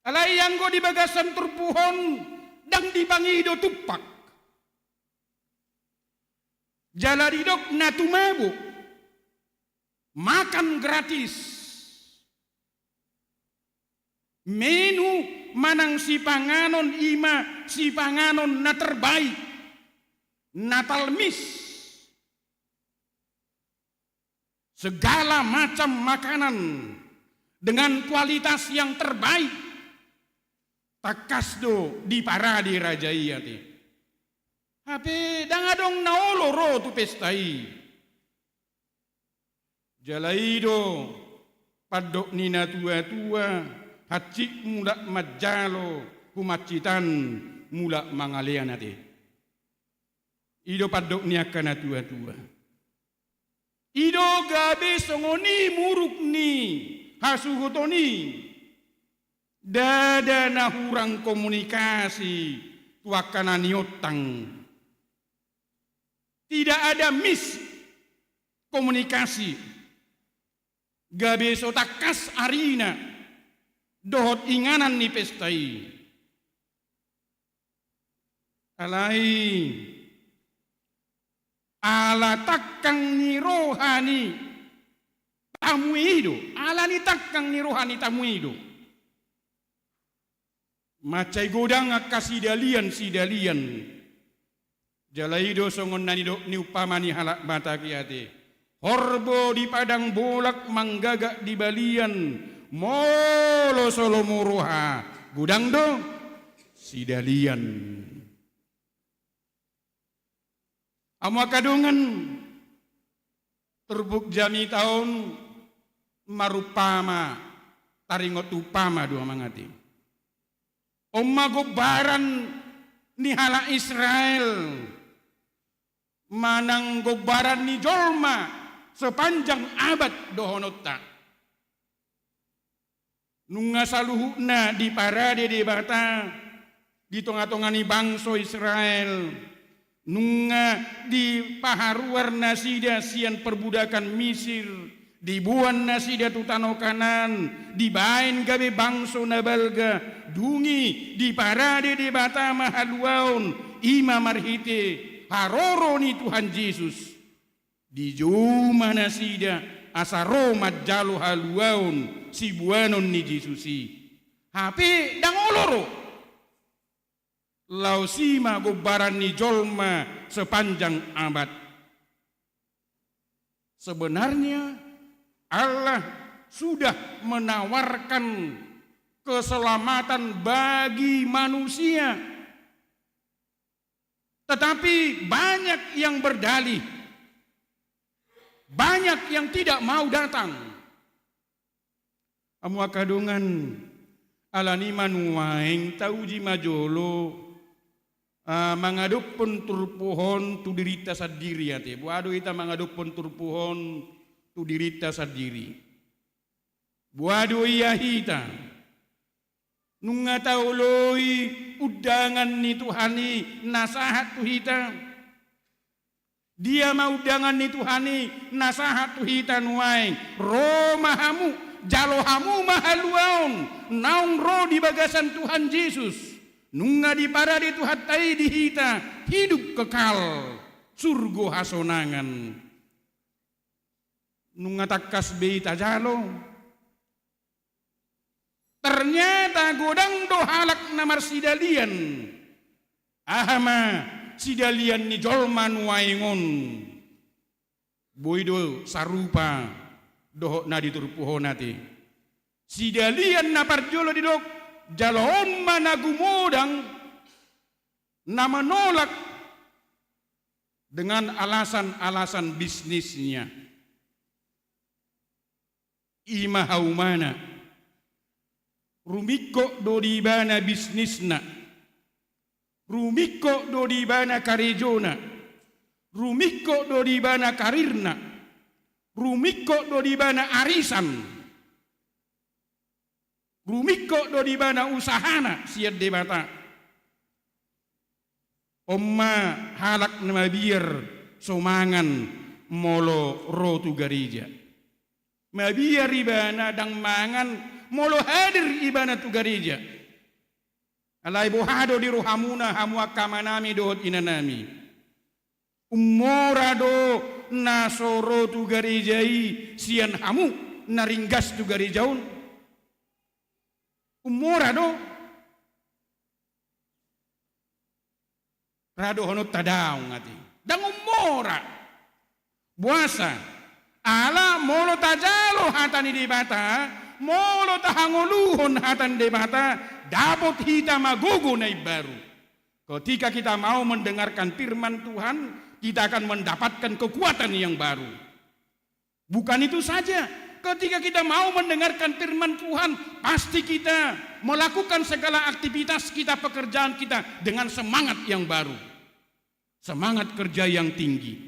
Alai anggo di bagasan turpuk on ndang dipangido tumpak. Jala didok na tumabo, makan gratis. Menu manang sipanganon i ma sipanganon na terbaik, na talmis. Segala macam makanan dengan kualitas yang terbaik. Tangkas do diparade raja i ate. Hape ndang adong na olo ro tu pesta i. Jala i do pandok ni na tua-tua, hansit mulak manjalo, humansitan mulak mangalean ate. I do pandok ni angka na tua-tua. I do gabe songon i muruk ni hasuhuton i. Ndada na hurang komunikasi tu angka na niontang. Tidak ada miskomunikasi. Gabe so tangkas arina dohot inganan ni pesta i. Alai ala tangkang ni roha ni tamu i do, ala ni tangkang ni roha ni tamu i do. Mansai godang angka sidalian-sidalian. Jala i do songon na nidok ni umpama ni halak Batak i ate. Horbo di padang bolak, manggagak di balian, molo so lomo roha godang do sidalian. Hamu angka dongan, turpuk jamita on marumpama, taringot umpama do amang ate. On ma gombaran ni halak Israel, manang gombaran ni jolma sepanjang abad dohononta. Nunga saluhutna diparade Debata di tonga-tonga ni bangso Israel. Nunga dipaharuar nasida sian perbudakan Misir, diboan nasida tu tano Kanaan, dibaen gabe bangso na balga, dung i diparade Debata ma haluaon, i ma marhite haroro ni Tuhan Jesus. Dijou ma nasida asa ro manjalo haluaon siboanon ni Jesus i. Hape ndang olo ro. Laos i ma gombaran ni jolma sepanjang abad. Sebenarnya Allah sudah menawarkan keselamatan bagi manusia. Tetapi banyak yang berdalih, banyak yang tidak mau datang. Hamu angka dongan, alani i ma nuaeng tauji ma jolo, ah, mangadophon turpuk on tu dirinta sandiri ate. Boha do hita mangadophon turpuk on tu dirinta sandiri? Boha do ia hita? Nunga taoloi undangan ni Tuhan i na sahat tu hita? Dia ma undangan ni Tuhan i na sahat tu hita nuaeng? Ro ma hamu, jalo hamu ma haluaon naung ro di bagasan Tuhan Jesus. Nunga diparade Tuhanta i di hita hidup kekal, surgo hasonangan. Nunga tangkas be i tajalo. Ternyata godang do halak na marsidalian. Aha ma sidalian ni jolma nuaeng on? Boi do sarupa dohot na di turpuk on ate. Sidalian na parjolo didok, jaloon ma na gumodang, na menolak dengan alasan-alasan bisnisnya. I ma haumana. Rumingkot do di ibana bisnisna. Rumingkot do di ibana karejona. Rumingkot do di ibana karirna. Rumingkot do di ibana arisan. Rumingkot do di ibana usahana sian Debata. On ma halak na mabiar so mangan molo ro tu gareja. Mabiar ibana ndang mangan molo hadir ibana tu gareja. Alai boha do di rohamuna, hamu angka amanami dohot inanami? Ummora do na so ro tu gareja i sian hamu na ringgas tu gareja on? Ummora do? Ra dohononta daong ate. Ndang ummora. Boasa? Ala molo tajalo hata ni Debata, molo tahangoluhon hata ni Debata, dapot hita ma gogo na imbaru. Ketika kita mau mendengarkan firman Tuhan, kita akan mendapatkan kekuatan yang baru. Bukan itu saja, ketika kita mau mendengarkan firman Tuhan, pasti kita melakukan segala aktivitas kita, pekerjaan kita dengan semangat yang baru. Semangat kerja yang tinggi.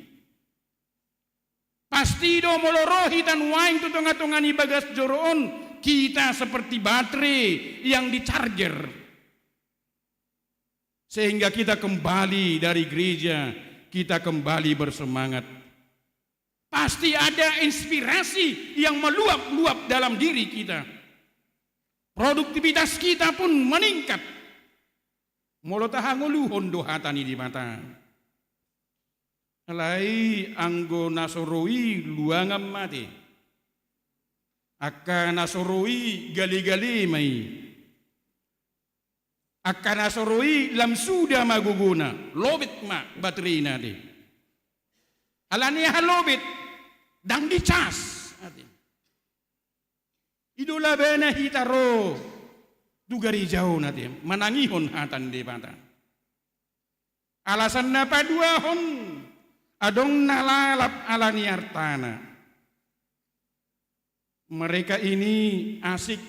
Pasti do molo ro hita nuaeng tu tonga-tonga ni bagas joro on, kita seperti baterai yang dicharger. Sehingga kita kembali dari gereja, kita kembali bersemangat. Pasti ada inspirasi yang meluap-luap dalam diri kita. Produktivitas kita pun meningkat. Molo tahangoluhon do hata ni Debata. Alai anggo na so ro i luangan ma ate. Angka na so ro i gale-gale ma i. Angka na so ro i lam suda ma gogona, lobet ma baterena ate. Alani aha lobet? Ndang dicas ate. I do labana hita ro tu gareja on ate, manangihon hata ni Debata. Alasan na paduahon, adong na lalap alani artana. Mereka ini asik,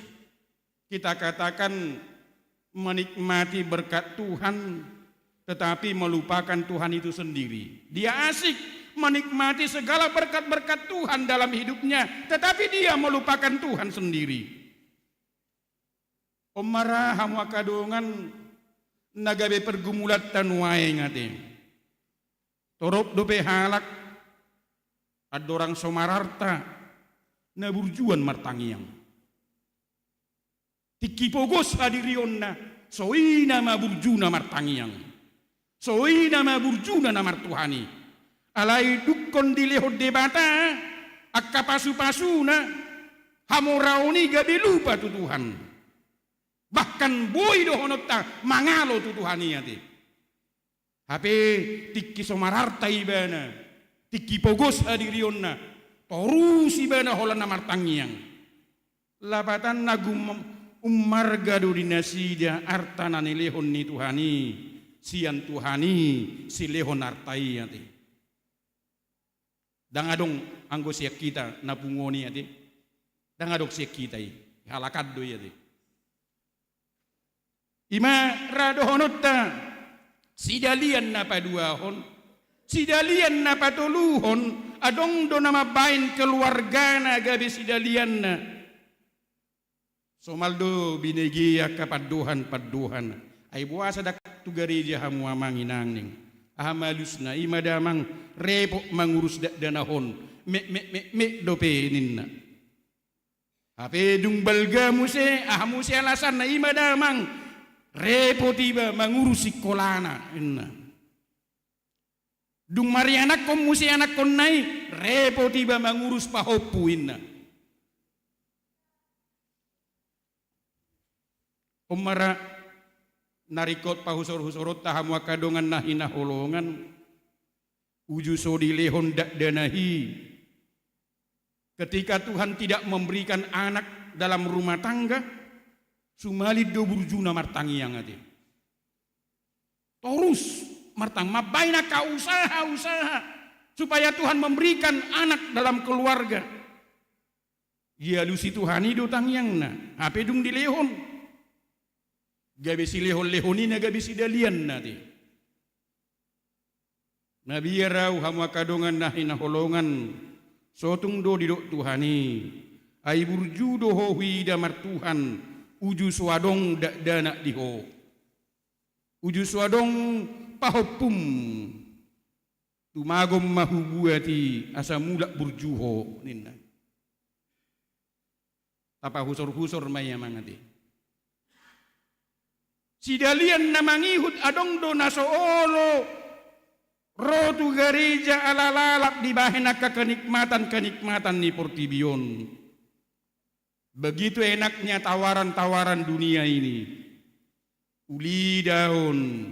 kita katakan, menikmati berkat Tuhan, tetapi melupakan Tuhan itu sendiri. Dia asik menikmati segala berkat-berkat Tuhan dalam hidupnya, tetapi dia melupakan Tuhan sendiri. On ma ra hamu angka dongan na gabe pergumulanta nuaeng ate. Torop dope halak andorang so mararta na burjuan martangiang. Tingki pogos hadirionna, so i nama burjuna martangiang. So i nama burjuna na martuhan i. Alai dungkon dilehon Debata angka pasu-pasuna, hamoraon i gabe lupa tu Tuhan. Bahkan boi dohononta mangalo tu Tuhan i ate. Hape tingki so mararta ibana, tingki pogos hadirionna, torus ibana holan na martangiang. Lapatanna gum-, ummarga do di nasida arta na nilehon ni Tuhan i, sian Tuhan i silehon arta i ate. Ndang adong anggo sian hita na punguan i ate. Ndang adong sian hita i, halakan do i ate. I ma ra dohononta, sidalian na paduahon, sidalian na patoluhon, adong do na mambaen keluargana gabe sidalianna. Somal do binege angka pandohan-pandohan. Ai boasa ndang tu gareja hamu amang inang ning? Aha ma alusna? I ma damang, repot mangurus dakdanak on. Mek, mek, mek, mek dope ninna. Hape dung balga muse, aha muse alasanna? I ma damang, repot iba mangurus sikolana ninna. Dung marianakhon muse anakhonna i, repot iba mangurus pahompu ninna. On ma ra na ringkot pahusor-husoronta hamu angka dongan na hinaholongan, uju so dilehon dakdanak i. Ketika Tuhan tidak memberikan anak dalam rumah tangga, sumalin do burjuna martangiang ate. Torus martang-, mambaen angka usaha-usaha supaya Tuhan memberikan anak dalam keluarga. Dialusi Tuhan i do tangiangna, hape dung dilehon, gabe silehon-lehon i na gabe sidalianna ate. Mabiar ahu hamu angka dongan na hinaholongan, So tung do didok Tuhan i, ai burju do ho huida martuhan, uju so adong dakdanak di ho. Uju so adong pahompum, tumagon ma hubuat i asa mulak burju ho, ninna. Tapahusorhusor ma i amang ate. Sidalian na mangihut adong do na so olo ro tu gareja ala lalap dibahen angka kenikmatan-kenikmatan ni portibi on. Begitu enaknya tawaran-tawaran dunia ini. Uli daon.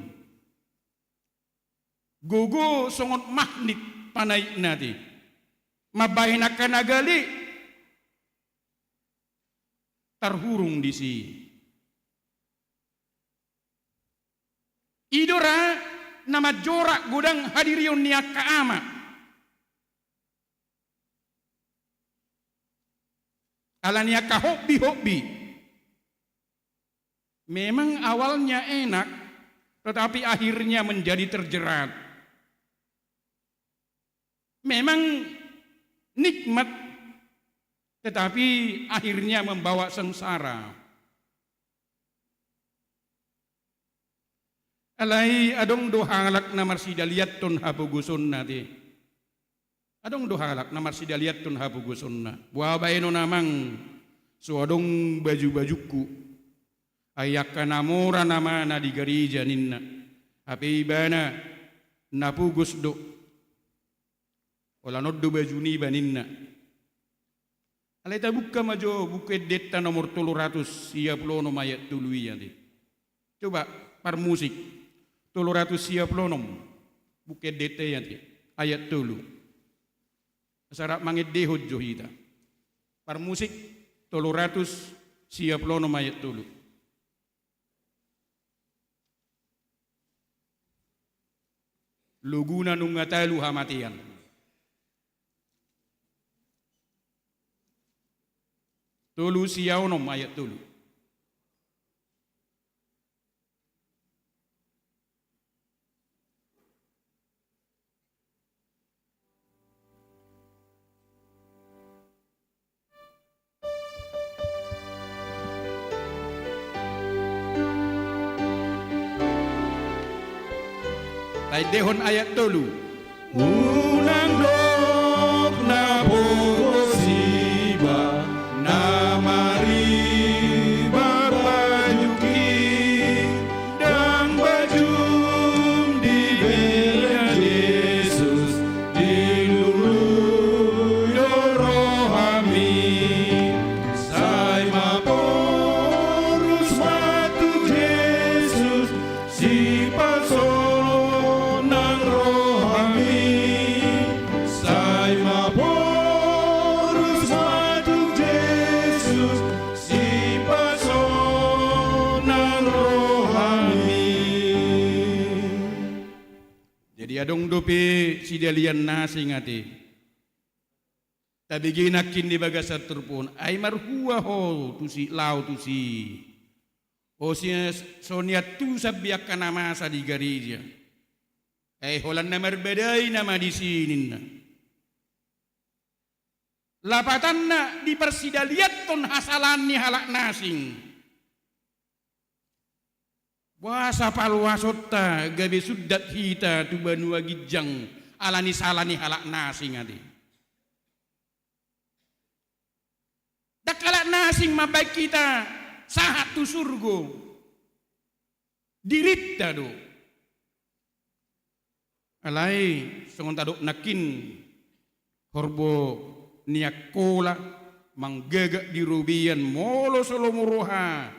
Gogo songon magnit panaikna ate. Mambahen angka na gale tarhurung disi. I do ra na manjorak godang hadirion ni angka ama. Ala ni angka hobby-hobby. Memang awalnya enak, tetapi akhirnya menjadi terjerat. Memang nikmat, tetapi akhirnya membawa sengsara. Alai adong do halak na marsidalianhon hapogosonna ate. Adong do halak na marsidalianhon hapogosonna. Boha baenon amang, so adong baju-bajungku. Ai angka na mora nama na di gareja ninna. Hape ibana na pogos do. Holan on do baju niba ninna. Alai tabuka ma jo Buku Endenta nomor tolu ratus sia pulu onom ayat tolu i ate. Coba parmusik, tolu ratus sia pulu onom. Buku Endenta i ate, ayat tolu. Asa rap mangendehon jo hita. Parmusik, tolu ratus sia pulu onom ayat tolu. Loguna nunga talu hamatean. Tolu sia onom ayat tolu. Taendehon ayat tolu. Unang dok na pogos iba na maribarbajung i, ndang bajum dibere Jesus, dilului do rohami. Sai maporus ma tu Jesus, sipasonang rohami. Sai maporus ma tu Jesus, sipasonang rohami. Jadi adong dope sidalian na asing ate. Tabege nangkin di bagasan turpuk on, ai marhua ho tusi, laho tusi. O si, so niantusan be angka na masa di gareja. Ai holan na marbadai nama disi ninna. Lapatanna diparsidalianhon hasalaan ni halak na asing. Boasa paloasonta gabe sundat hita tu banua ginjang ala ni sala ni halak na asing ate. Ndang halak na asing mambahen hita sahat tu surgo. Dirinta do. Alai songon tadok nangkin, horbo ni Angkola manggagak di robean molo so lomo roha,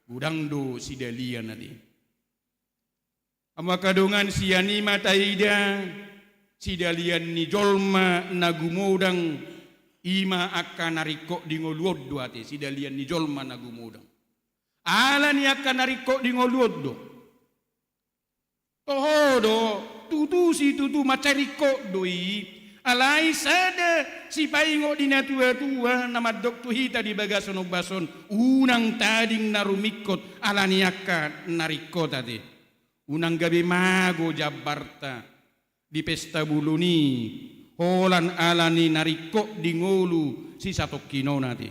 godang do sidalian ate. Hamu angka dongan, sian i ma taida sidalian ni jolma na gumodang, i ma angka na ringkot di ngolu on do ate, sidalian ni jolma na gumodang. Ala ni angka na ringkot di ngolu on do. Toho do, tutu situtu mansai ringkot do i, alai sada sipaingot di natuatua na mandok tu hita di bagasan ombas on, unang tading na rumingkot ala ni angka na ringkot ate. Unang gabe mago jambarta di pesta bolon i, holan ala ni na ringkot di ngolu sisatongkin on ate.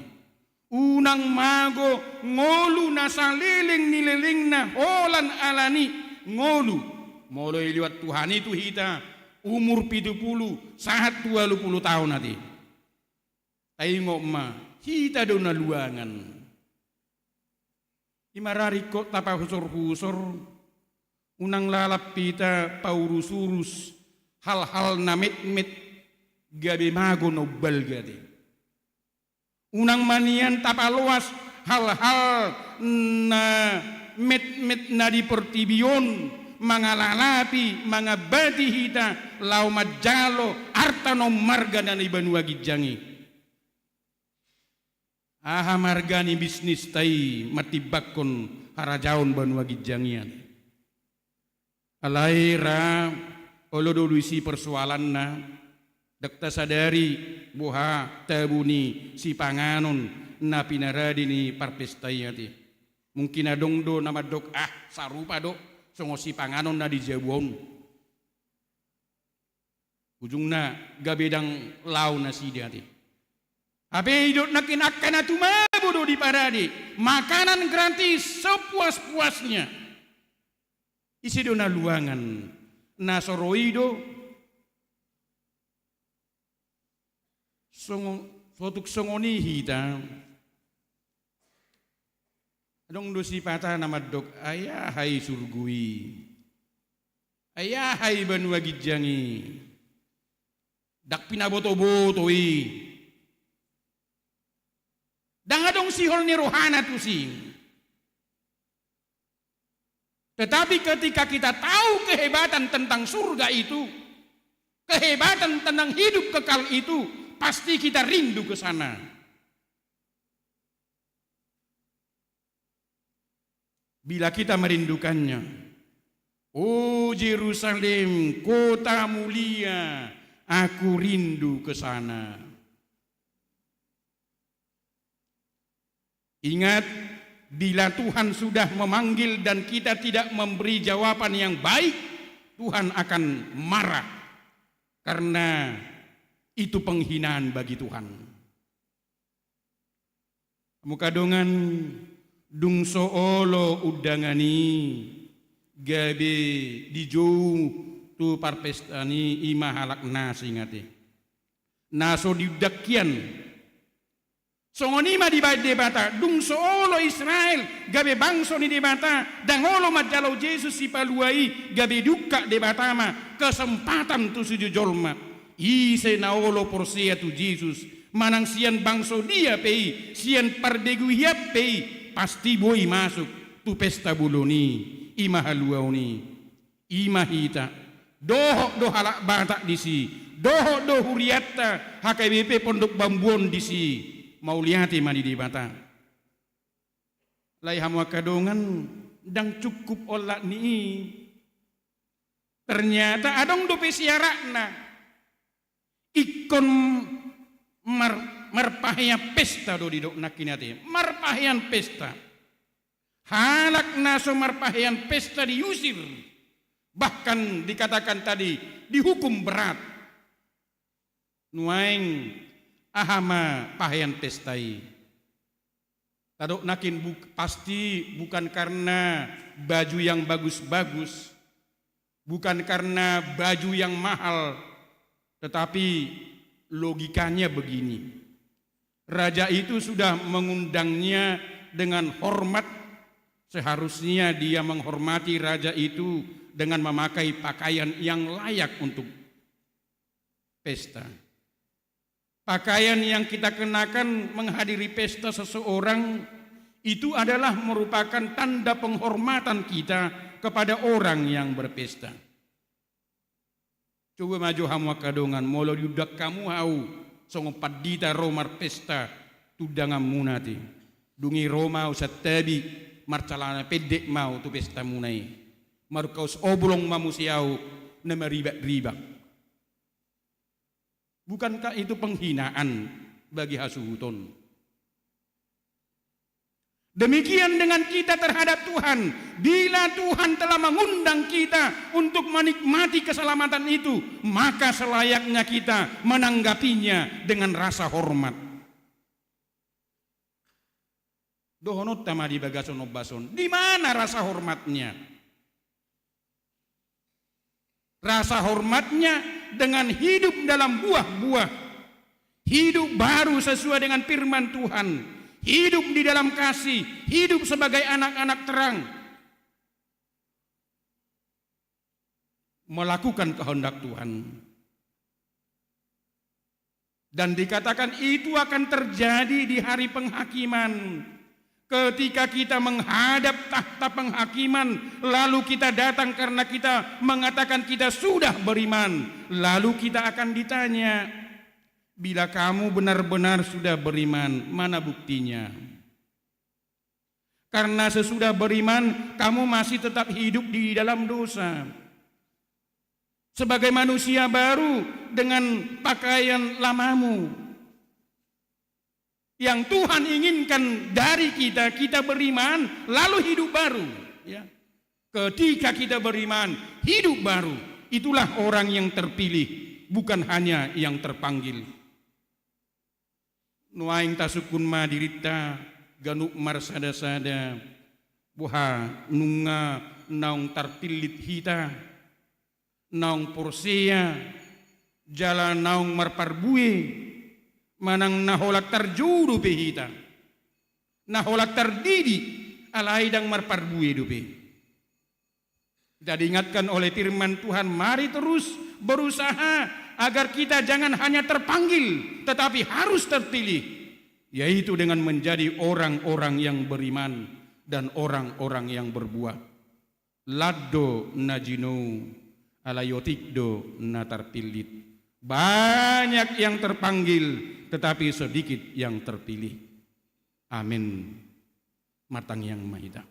Unang mago ngolu na saleleng ni lelengna holan ala ni ngolu. Molo dilehon Tuhan i tu hita umur pitu pulu sahat tu ualu pulu taon ate. Taingot ma, hita do na luangan. I ma ra ringkot tapahusorhusor, unang lalap hita paurus-urus hal-hal na metmet gabe mago na umbalga ate. Unang ma nian tapaloas hal-hal na metmet na di portibi on mangalalapi, mangambati hita laho manjalo arta na ummarga na di banua ginjang i. Aha marga ni bisnista i mantimbangkon harajaon banua ginjang i ate. Alai ra olo do disi persoalanna, ndang tasadari boha tabu ni sipanganon na pinarade ni parpesta i ate. Mungkin adong do na mandok, ah, sarupa do songon sipanganon na di jabu on. Ujungna gabe ndang lao nasida ate. Hape didok nangkin angka na tumabo do diparade, makanan gratis sepuas-puasnya. Ise do na luangan? Na so ro i do. Songon, so tung songon i hita. Adong do sipata na mandok, ai aha i surgo i? Ai aha i banua ginjang i? Ndang pinaboto-boto i. Ndang adong sihol ni rohana tusi. Tetapi ketika kita tahu kehebatan tentang surga itu, kehebatan tentang hidup kekal itu, pasti kita rindu ke sana. Bila kita merindukannya, "O Jerusalem, kota mulia, aku rindu ke sana." Ingat, bila Tuhan sudah memanggil dan kita tidak memberi jawaban yang baik, Tuhan akan marah, karena itu penghinaan bagi Tuhan. Hamu angka dongan, dung so olo undangan i, gabe dijou tu parpestaan i, i ma halak na asing ate. Na so diundang hian. Songon i ma dibaen Debata, dung so olo Israel gabe bangso ni Debata, ndang olo manjalo Jesus Sipalua i, gabe diungkap Debata ma kesempatan tu sude jolma. Ise na olo porsea tu Jesus, manang sian bangso dia pe i, sian parbegu hian pe i, pasti boi masuk tu pesta bolon i, i ma haluaon i. I ma hita, dohot do halak Batak disi, dohot do hurianta H K B P Pondok Bambu on disi, mauliate ma di Debata. Alai hamu angka dongan, ndang cukup olat ni i. Ternyata adong dope syaratna. Ingkon mar-, marpahean pesta do didok nangkin ate. Marpahean pesta. Halak na so marpahean pesta diusir. Bahkan dikatakan tadi, dihukum berat. Nuaeng aha ma pahean pesta i? Tadok nangkin buk-, pasti bukan karena baju yang bagus-bagus, bukan karena baju yang mahal, tetapi logikanya begini. Raja itu sudah mengundangnya dengan hormat, seharusnya dia menghormati raja itu dengan memakai pakaian yang layak untuk pesta. Pakaian yang kita kenakan menghadiri pesta seseorang itu adalah merupakan tanda penghormatan kita kepada orang yang berpesta. Coba ma jo hamu angka dongan, molo diundang hamu ahu songon pandita ro marpesta tu undanganmuna ate. Dung i ro ma ahu santabi, marcalana pendek ma ahu tu pestamuna i. Markaus oblong ma muse ahu na maribak-ribak. Bukankah itu penghinaan bagi hasuhuton? Demikian dengan kita terhadap Tuhan. Bila Tuhan telah mengundang kita untuk menikmati keselamatan itu, maka selayaknya kita menanggapinya dengan rasa hormat. Dohononta ma di bagasan ombas on, di mana rasa hormatnya? Rasa hormatnya dengan hidup dalam buah-buah. Hidup baru sesuai dengan firman Tuhan. Hidup di dalam kasih. Hidup sebagai anak-anak terang. Melakukan kehendak Tuhan. Dan dikatakan itu akan terjadi di hari penghakiman. Ketika kita menghadap tahta penghakiman, lalu kita datang karena kita mengatakan kita sudah beriman, lalu kita akan ditanya, "Bila kamu benar-benar sudah beriman, mana buktinya?" Karena sesudah beriman, kamu masih tetap hidup di dalam dosa. Sebagai manusia baru dengan pakaian lamamu. Yang Tuhan inginkan dari kita, kita beriman, lalu hidup baru. Ya. Ketika kita beriman, hidup baru, itulah orang yang terpilih, bukan hanya yang terpanggil. Nuaeng tasungkun ma dirinta ganup marsada-sada, boha nunga naung tarpillit hita, naung porsea, jala naung marparbue, manang na holan tarjou dope hita, na holan tardidi, alai ndang marparbue dope. Kita diingatkan oleh firman Tuhan, mari terus berusaha agar kita jangan hanya terpanggil, tetapi harus terpilih, yaitu dengan menjadi orang-orang yang beriman dan orang-orang yang berbuah. Lat do na jinou, alai otik do na tarpillit. Banyak yang terpanggil, tetapi sedikit yang terpilih. Amin. Martangiang ma hita.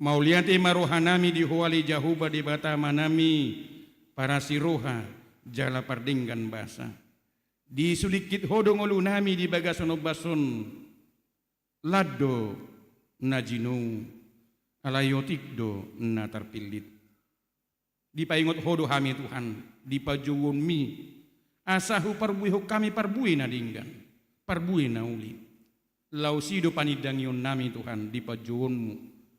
Mauliate ma rohanami di Ho ale Jahowa Debata Amanami, parasi roha jala pardenggan basa. Disulingkit Ho do ngolunami di bagasan ombas on, lat do na jinou, alai otik do na tarpillit. Dipaingot Ho do hami Tuhan, di pajouonmi, asa huparbuehon hami parbue na denggan, parbue na uli. Laos i do panindangionnami Tuhan, di pajouonmu,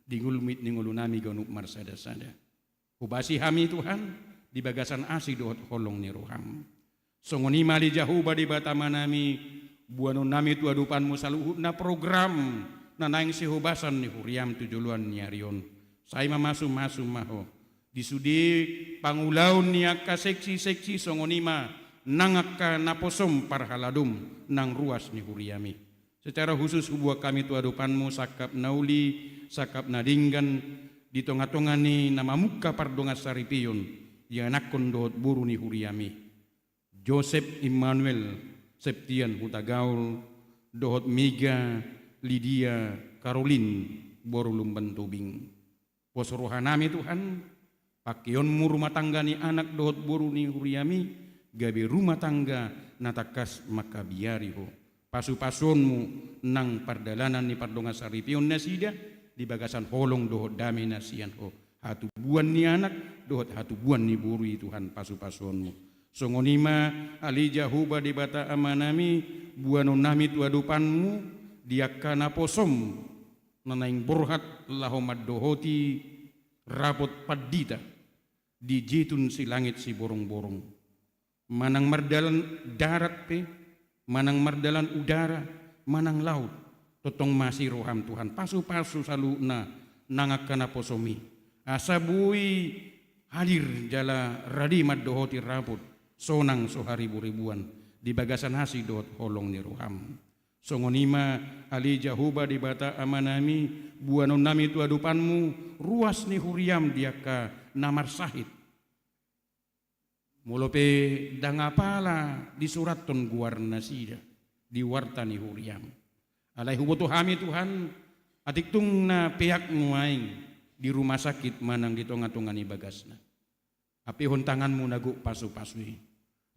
di ngolumit ni ngolunami ganup marsada-sada. Hobasi hami Tuhan, di bagasan asi dohot holong ni roham. Songon i ma ale Jahowa Debata Amanami, boanonnami tu adopanmu saluhutna program na naeng sihobasan ni huriam tu joloan ni ari on. Sai mamasu-masu ma Ho. Di sude pangulaon ni angka seksi-seksi songon i ma nang angka naposom parhaladom nang ruas ni huriami. Secara khusus huboan hami tu adopanmu sangkap na uli, sangkap na denggan, di tonga-tonga ni na mamungka pardongansaripeon, ianakhon dohot boru ni huriami. Josep Immanuel Septian Hutagaol, dohot Mega Lydia Karolin boru Lumban Tobing. Pos rohanami Tuhan, pangkeonmu rumah tangga ni anak dohot boru ni huriami, gabe rumah tangga na tangkas mangkabiari Ho. Pasu-pasuonmu nang pardalanan ni pardongansaripeon nasida, di bagasan holong dohot dame na sian Ho. Hatubuan ni anak dohot hatubuan ni boru i Tuhan pasu-pasuonmu. Songon i ma ale Jahowa Debata Amanami, boanonnami tu adopanmu, di angka naposom, na naeng borhat laho mandohoti rapot pandita, di Jetun Silangit Siborongborong. Manang mardalan darat pe, manang mardalan udara, manang laut. Tongtong masi roham Tuhan, pasu-pasu saluhutna nang angka naposom i. Asa boi hadir jala rade mandohoti rapot, sonang so haribu-ribuan, di bagasan asi dohot holong ni roham. Songon i ma ale Jahowa Debata Amanami, boanonnami tu adopanmu, ruas ni huriam di angka na marsahit. Molo pe ndang apala disurathon goarnasida di warta ni huriam. Alai huboto hami Tuhan, atik tung na peak nuaeng di rumah sakit manang di tonga-tonga ni bagasna. Ampehon tanganmu na gok pasu-pasu i,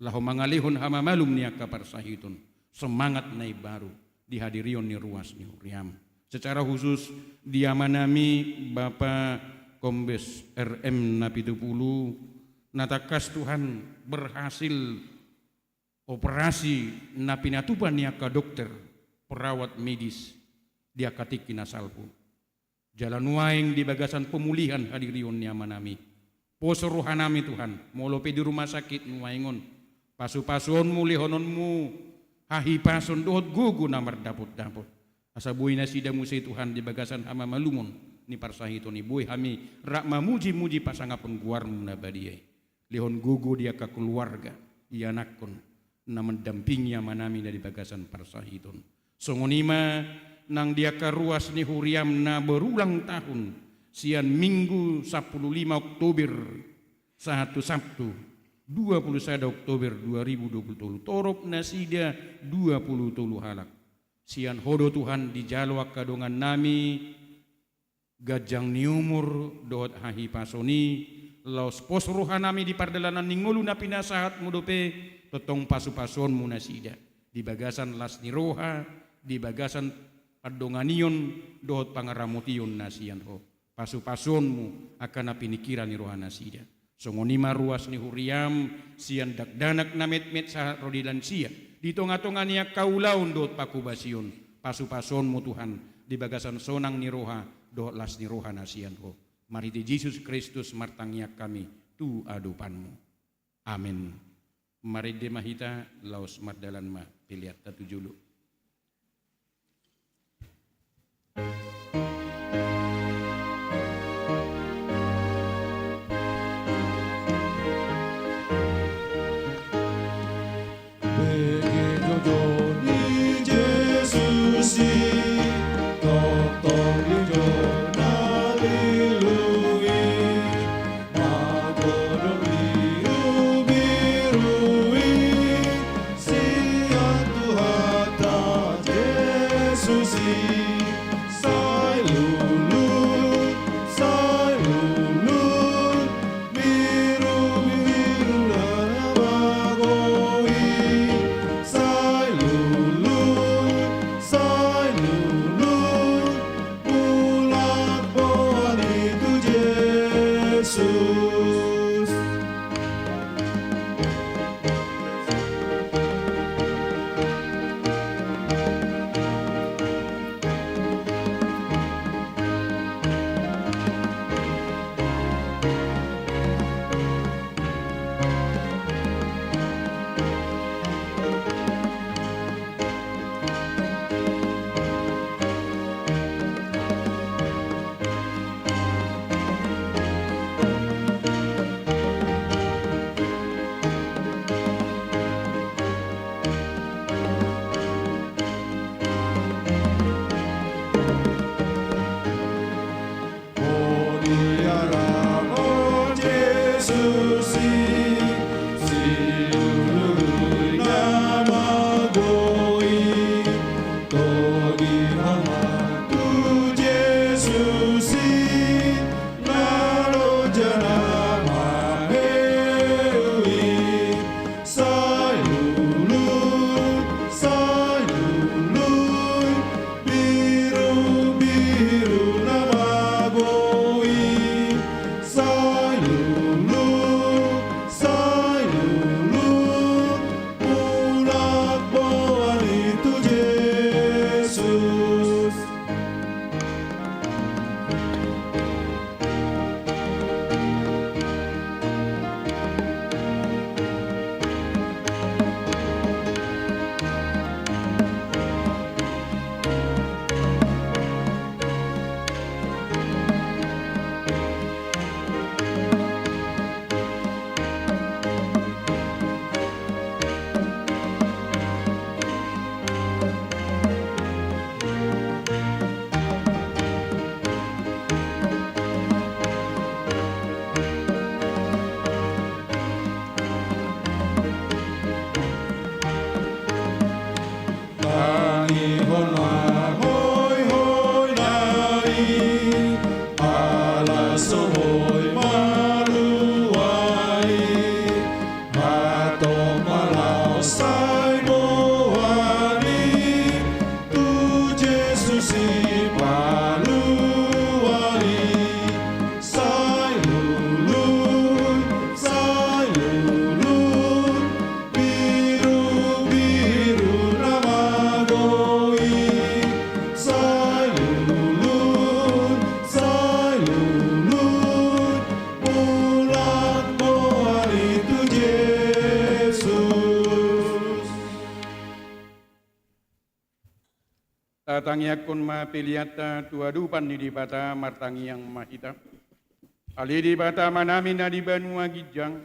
laho mangalehon hamamalum ni angka parsahiton, semangat na imbaru di hadirion ni ruas ni huriam. Secara khusus di amanami Bapa Kombes R M Napitupulu, na tangkas Tuhan berhasil operasi na pinatupa ni angka dokter, perawat medis di angka tingki na salpu. Jala nuaeng di bagasan pemulihan hadirion ni amanami. Pos rohanami Tuhan, molo pe di rumah sakit nuaeng on, pasupasuonmu, lehononmu hahipason dohot gogo na mardapotdapot. Asa boi nasida muse Tuhan di bagasan hamamalumon ni parsahiton i, boi hami rap mamujimuji pasangaphon goarmu na badia i. Lehon gogo di angka keluarga, ianakhon, na mendampingi amanami na di bagasan parsahiton. Songon i ma nang di angka ruas ni huriam na berulang tahun, sian Minggu sampulu lima Oktober sahat tu Sabtu dua pulu sada Oktober dua ribu dua pulu tolu, torop nasida dua pulu tolu halak. Sian Ho do Tuhan dijalo angka dongannami, ganjang ni umur dohot hahipason i, laos pos rohanami di pardalanan ni ngolu na pinasahatmu dope, tongtong pasupasuonmu nasida di bagasan las ni roha, di bagasan pandonganion dohot pangaramotion na sian Ho. Pasupasuonmu angka na piningkiran ni roha nasida. Songon i ma ruas ni huriam, sian dakdanak na metmet sahat ro di lansia, di tongatonga ni angka ulaon dohot panghobasion, pasupasuonmu Tuhan di bagasan sonang ni roha dohot las ni roha na sian Ho. Marhite Jesus Kristus martangiang hami tu adopanmu. Amen. Marende ma hita, laos mardalan ma peleanta tu jolo. Bege joujou ni Jesus i, tongtong di joujou na lilu i, magodang birubiru i, sian Tuhanta Jesus i, sai lulu, sai lulu, birubiru na mago i, sai lulu, sai lulu, mulak boan i tu Jesus. Tangiangkon ma peleanta tu adopan ni Debata. Martangiang ma hita. Ale Debata Amanami na di banua ginjang,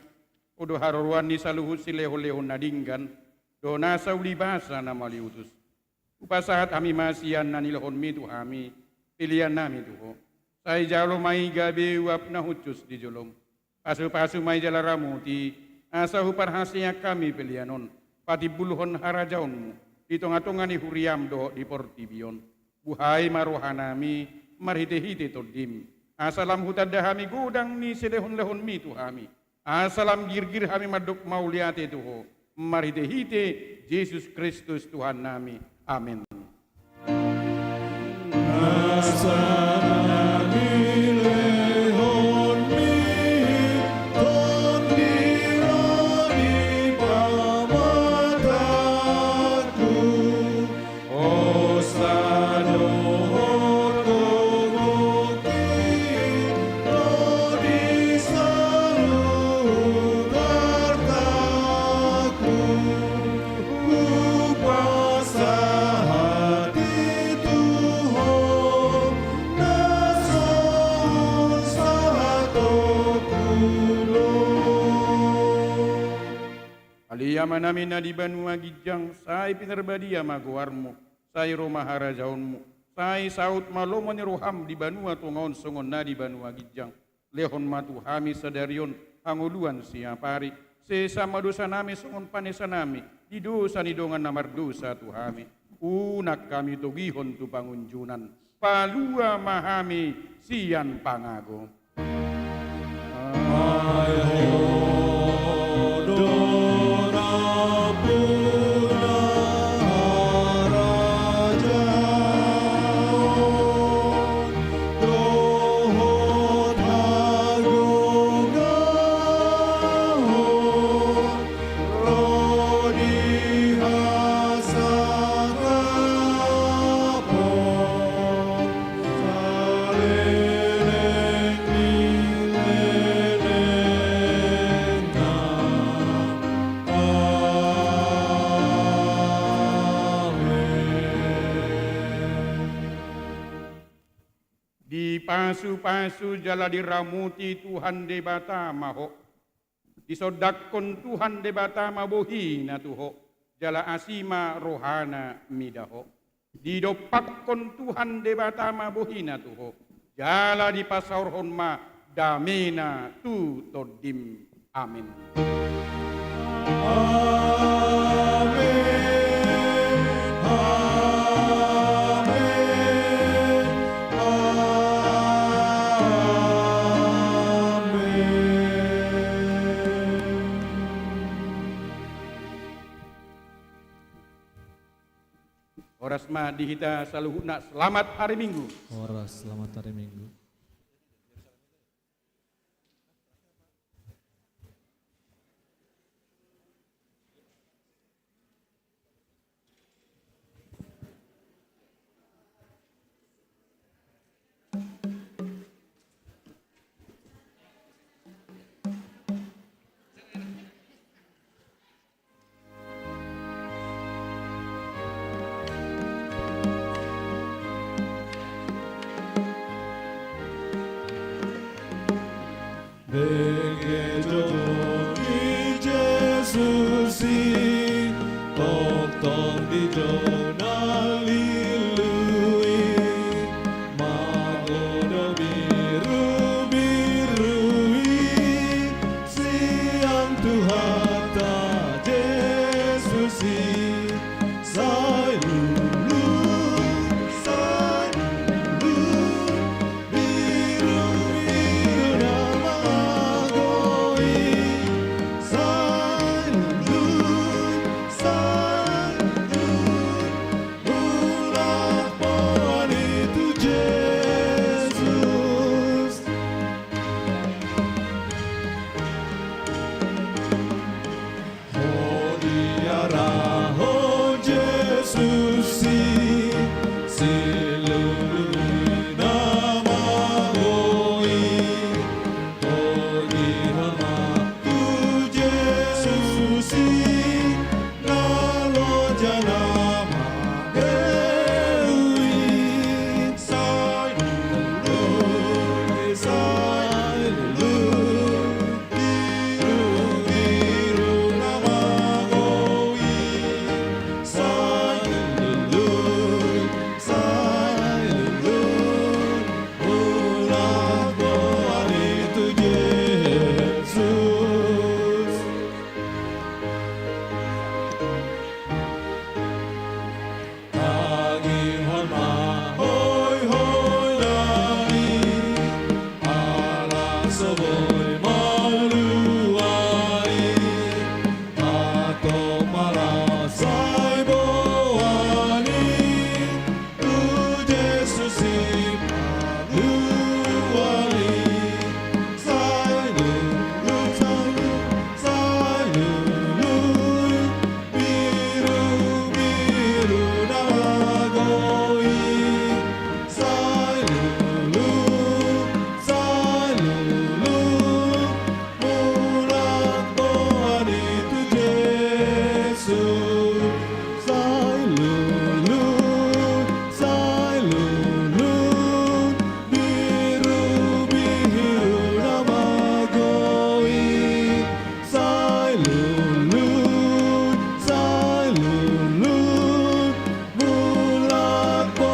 Ho do haroroan ni saluhut silehonlehon na denggan dohot nasa uli basa na mauliutus. Hupasahat hami ma sian na nilehonmi tu hami peleannami tu Ho. Sai jalo ma i gabe uap na hushus di jolom. Pasupasu ma i jala ramoti, asa huparhaseang hami pelean on patimbulhon harajaonmu di tongatonga ni huriam dohot di portibi on. Buhai ma rohanami marhitehite Tondim, asa lam hutanda hami godang ni silehonlehonmi tu hami, asa lam girgir hami mandok mauliate tu Ho, marhitehite Jesus Kristus Tuhannami. Amen. Nasa na nilehonmi, Tondi ro di pamatangku. Hosa dohot gogohi ro di saluhut artaku. Hupasahat i tu Ho, na so sahat on. Ale Amanami na di banua ginjang, sai pinarbadia ma goarmu. Sai ro ma harajaonmu. Sai saut ma lomo ni roham di banua tonga on songon na di banua ginjang. Lehon ma tu hami sadari on hangoluan siapari. Sesa ma dosanami songon panesanami di dosa ni dongan na mardosa tu hami. Unang hami togihon tu pangunjunan. Palua ma hami sian pangago. Ai Ho do nampuna harajaon dohot hagogoon ro di hasangapon saleleng ni lelengna. Amen. Dipasupasu jala diramoti Tuhan Debata ma ho. Disondangkon Tuhan Debata ma bohina tu ho, jala asi ma rohana mida ho. Didompakkon Tuhan Debata ma bohina tu ho, jala dipasaorhon ma damena tu tondim. Amen. Amen. Amen. Amen. Horas ma di hita saluhutna, selamat hari Minggu. Horas, selamat hari Minggu. Dengke jolo ni Jesus i, tongtong di jolo na lilu i, magodang birubiru i, sian Tuhanta Jesus i, sai lulu, sai lulu, birubiru na mago i, sai lulu, sai lulu,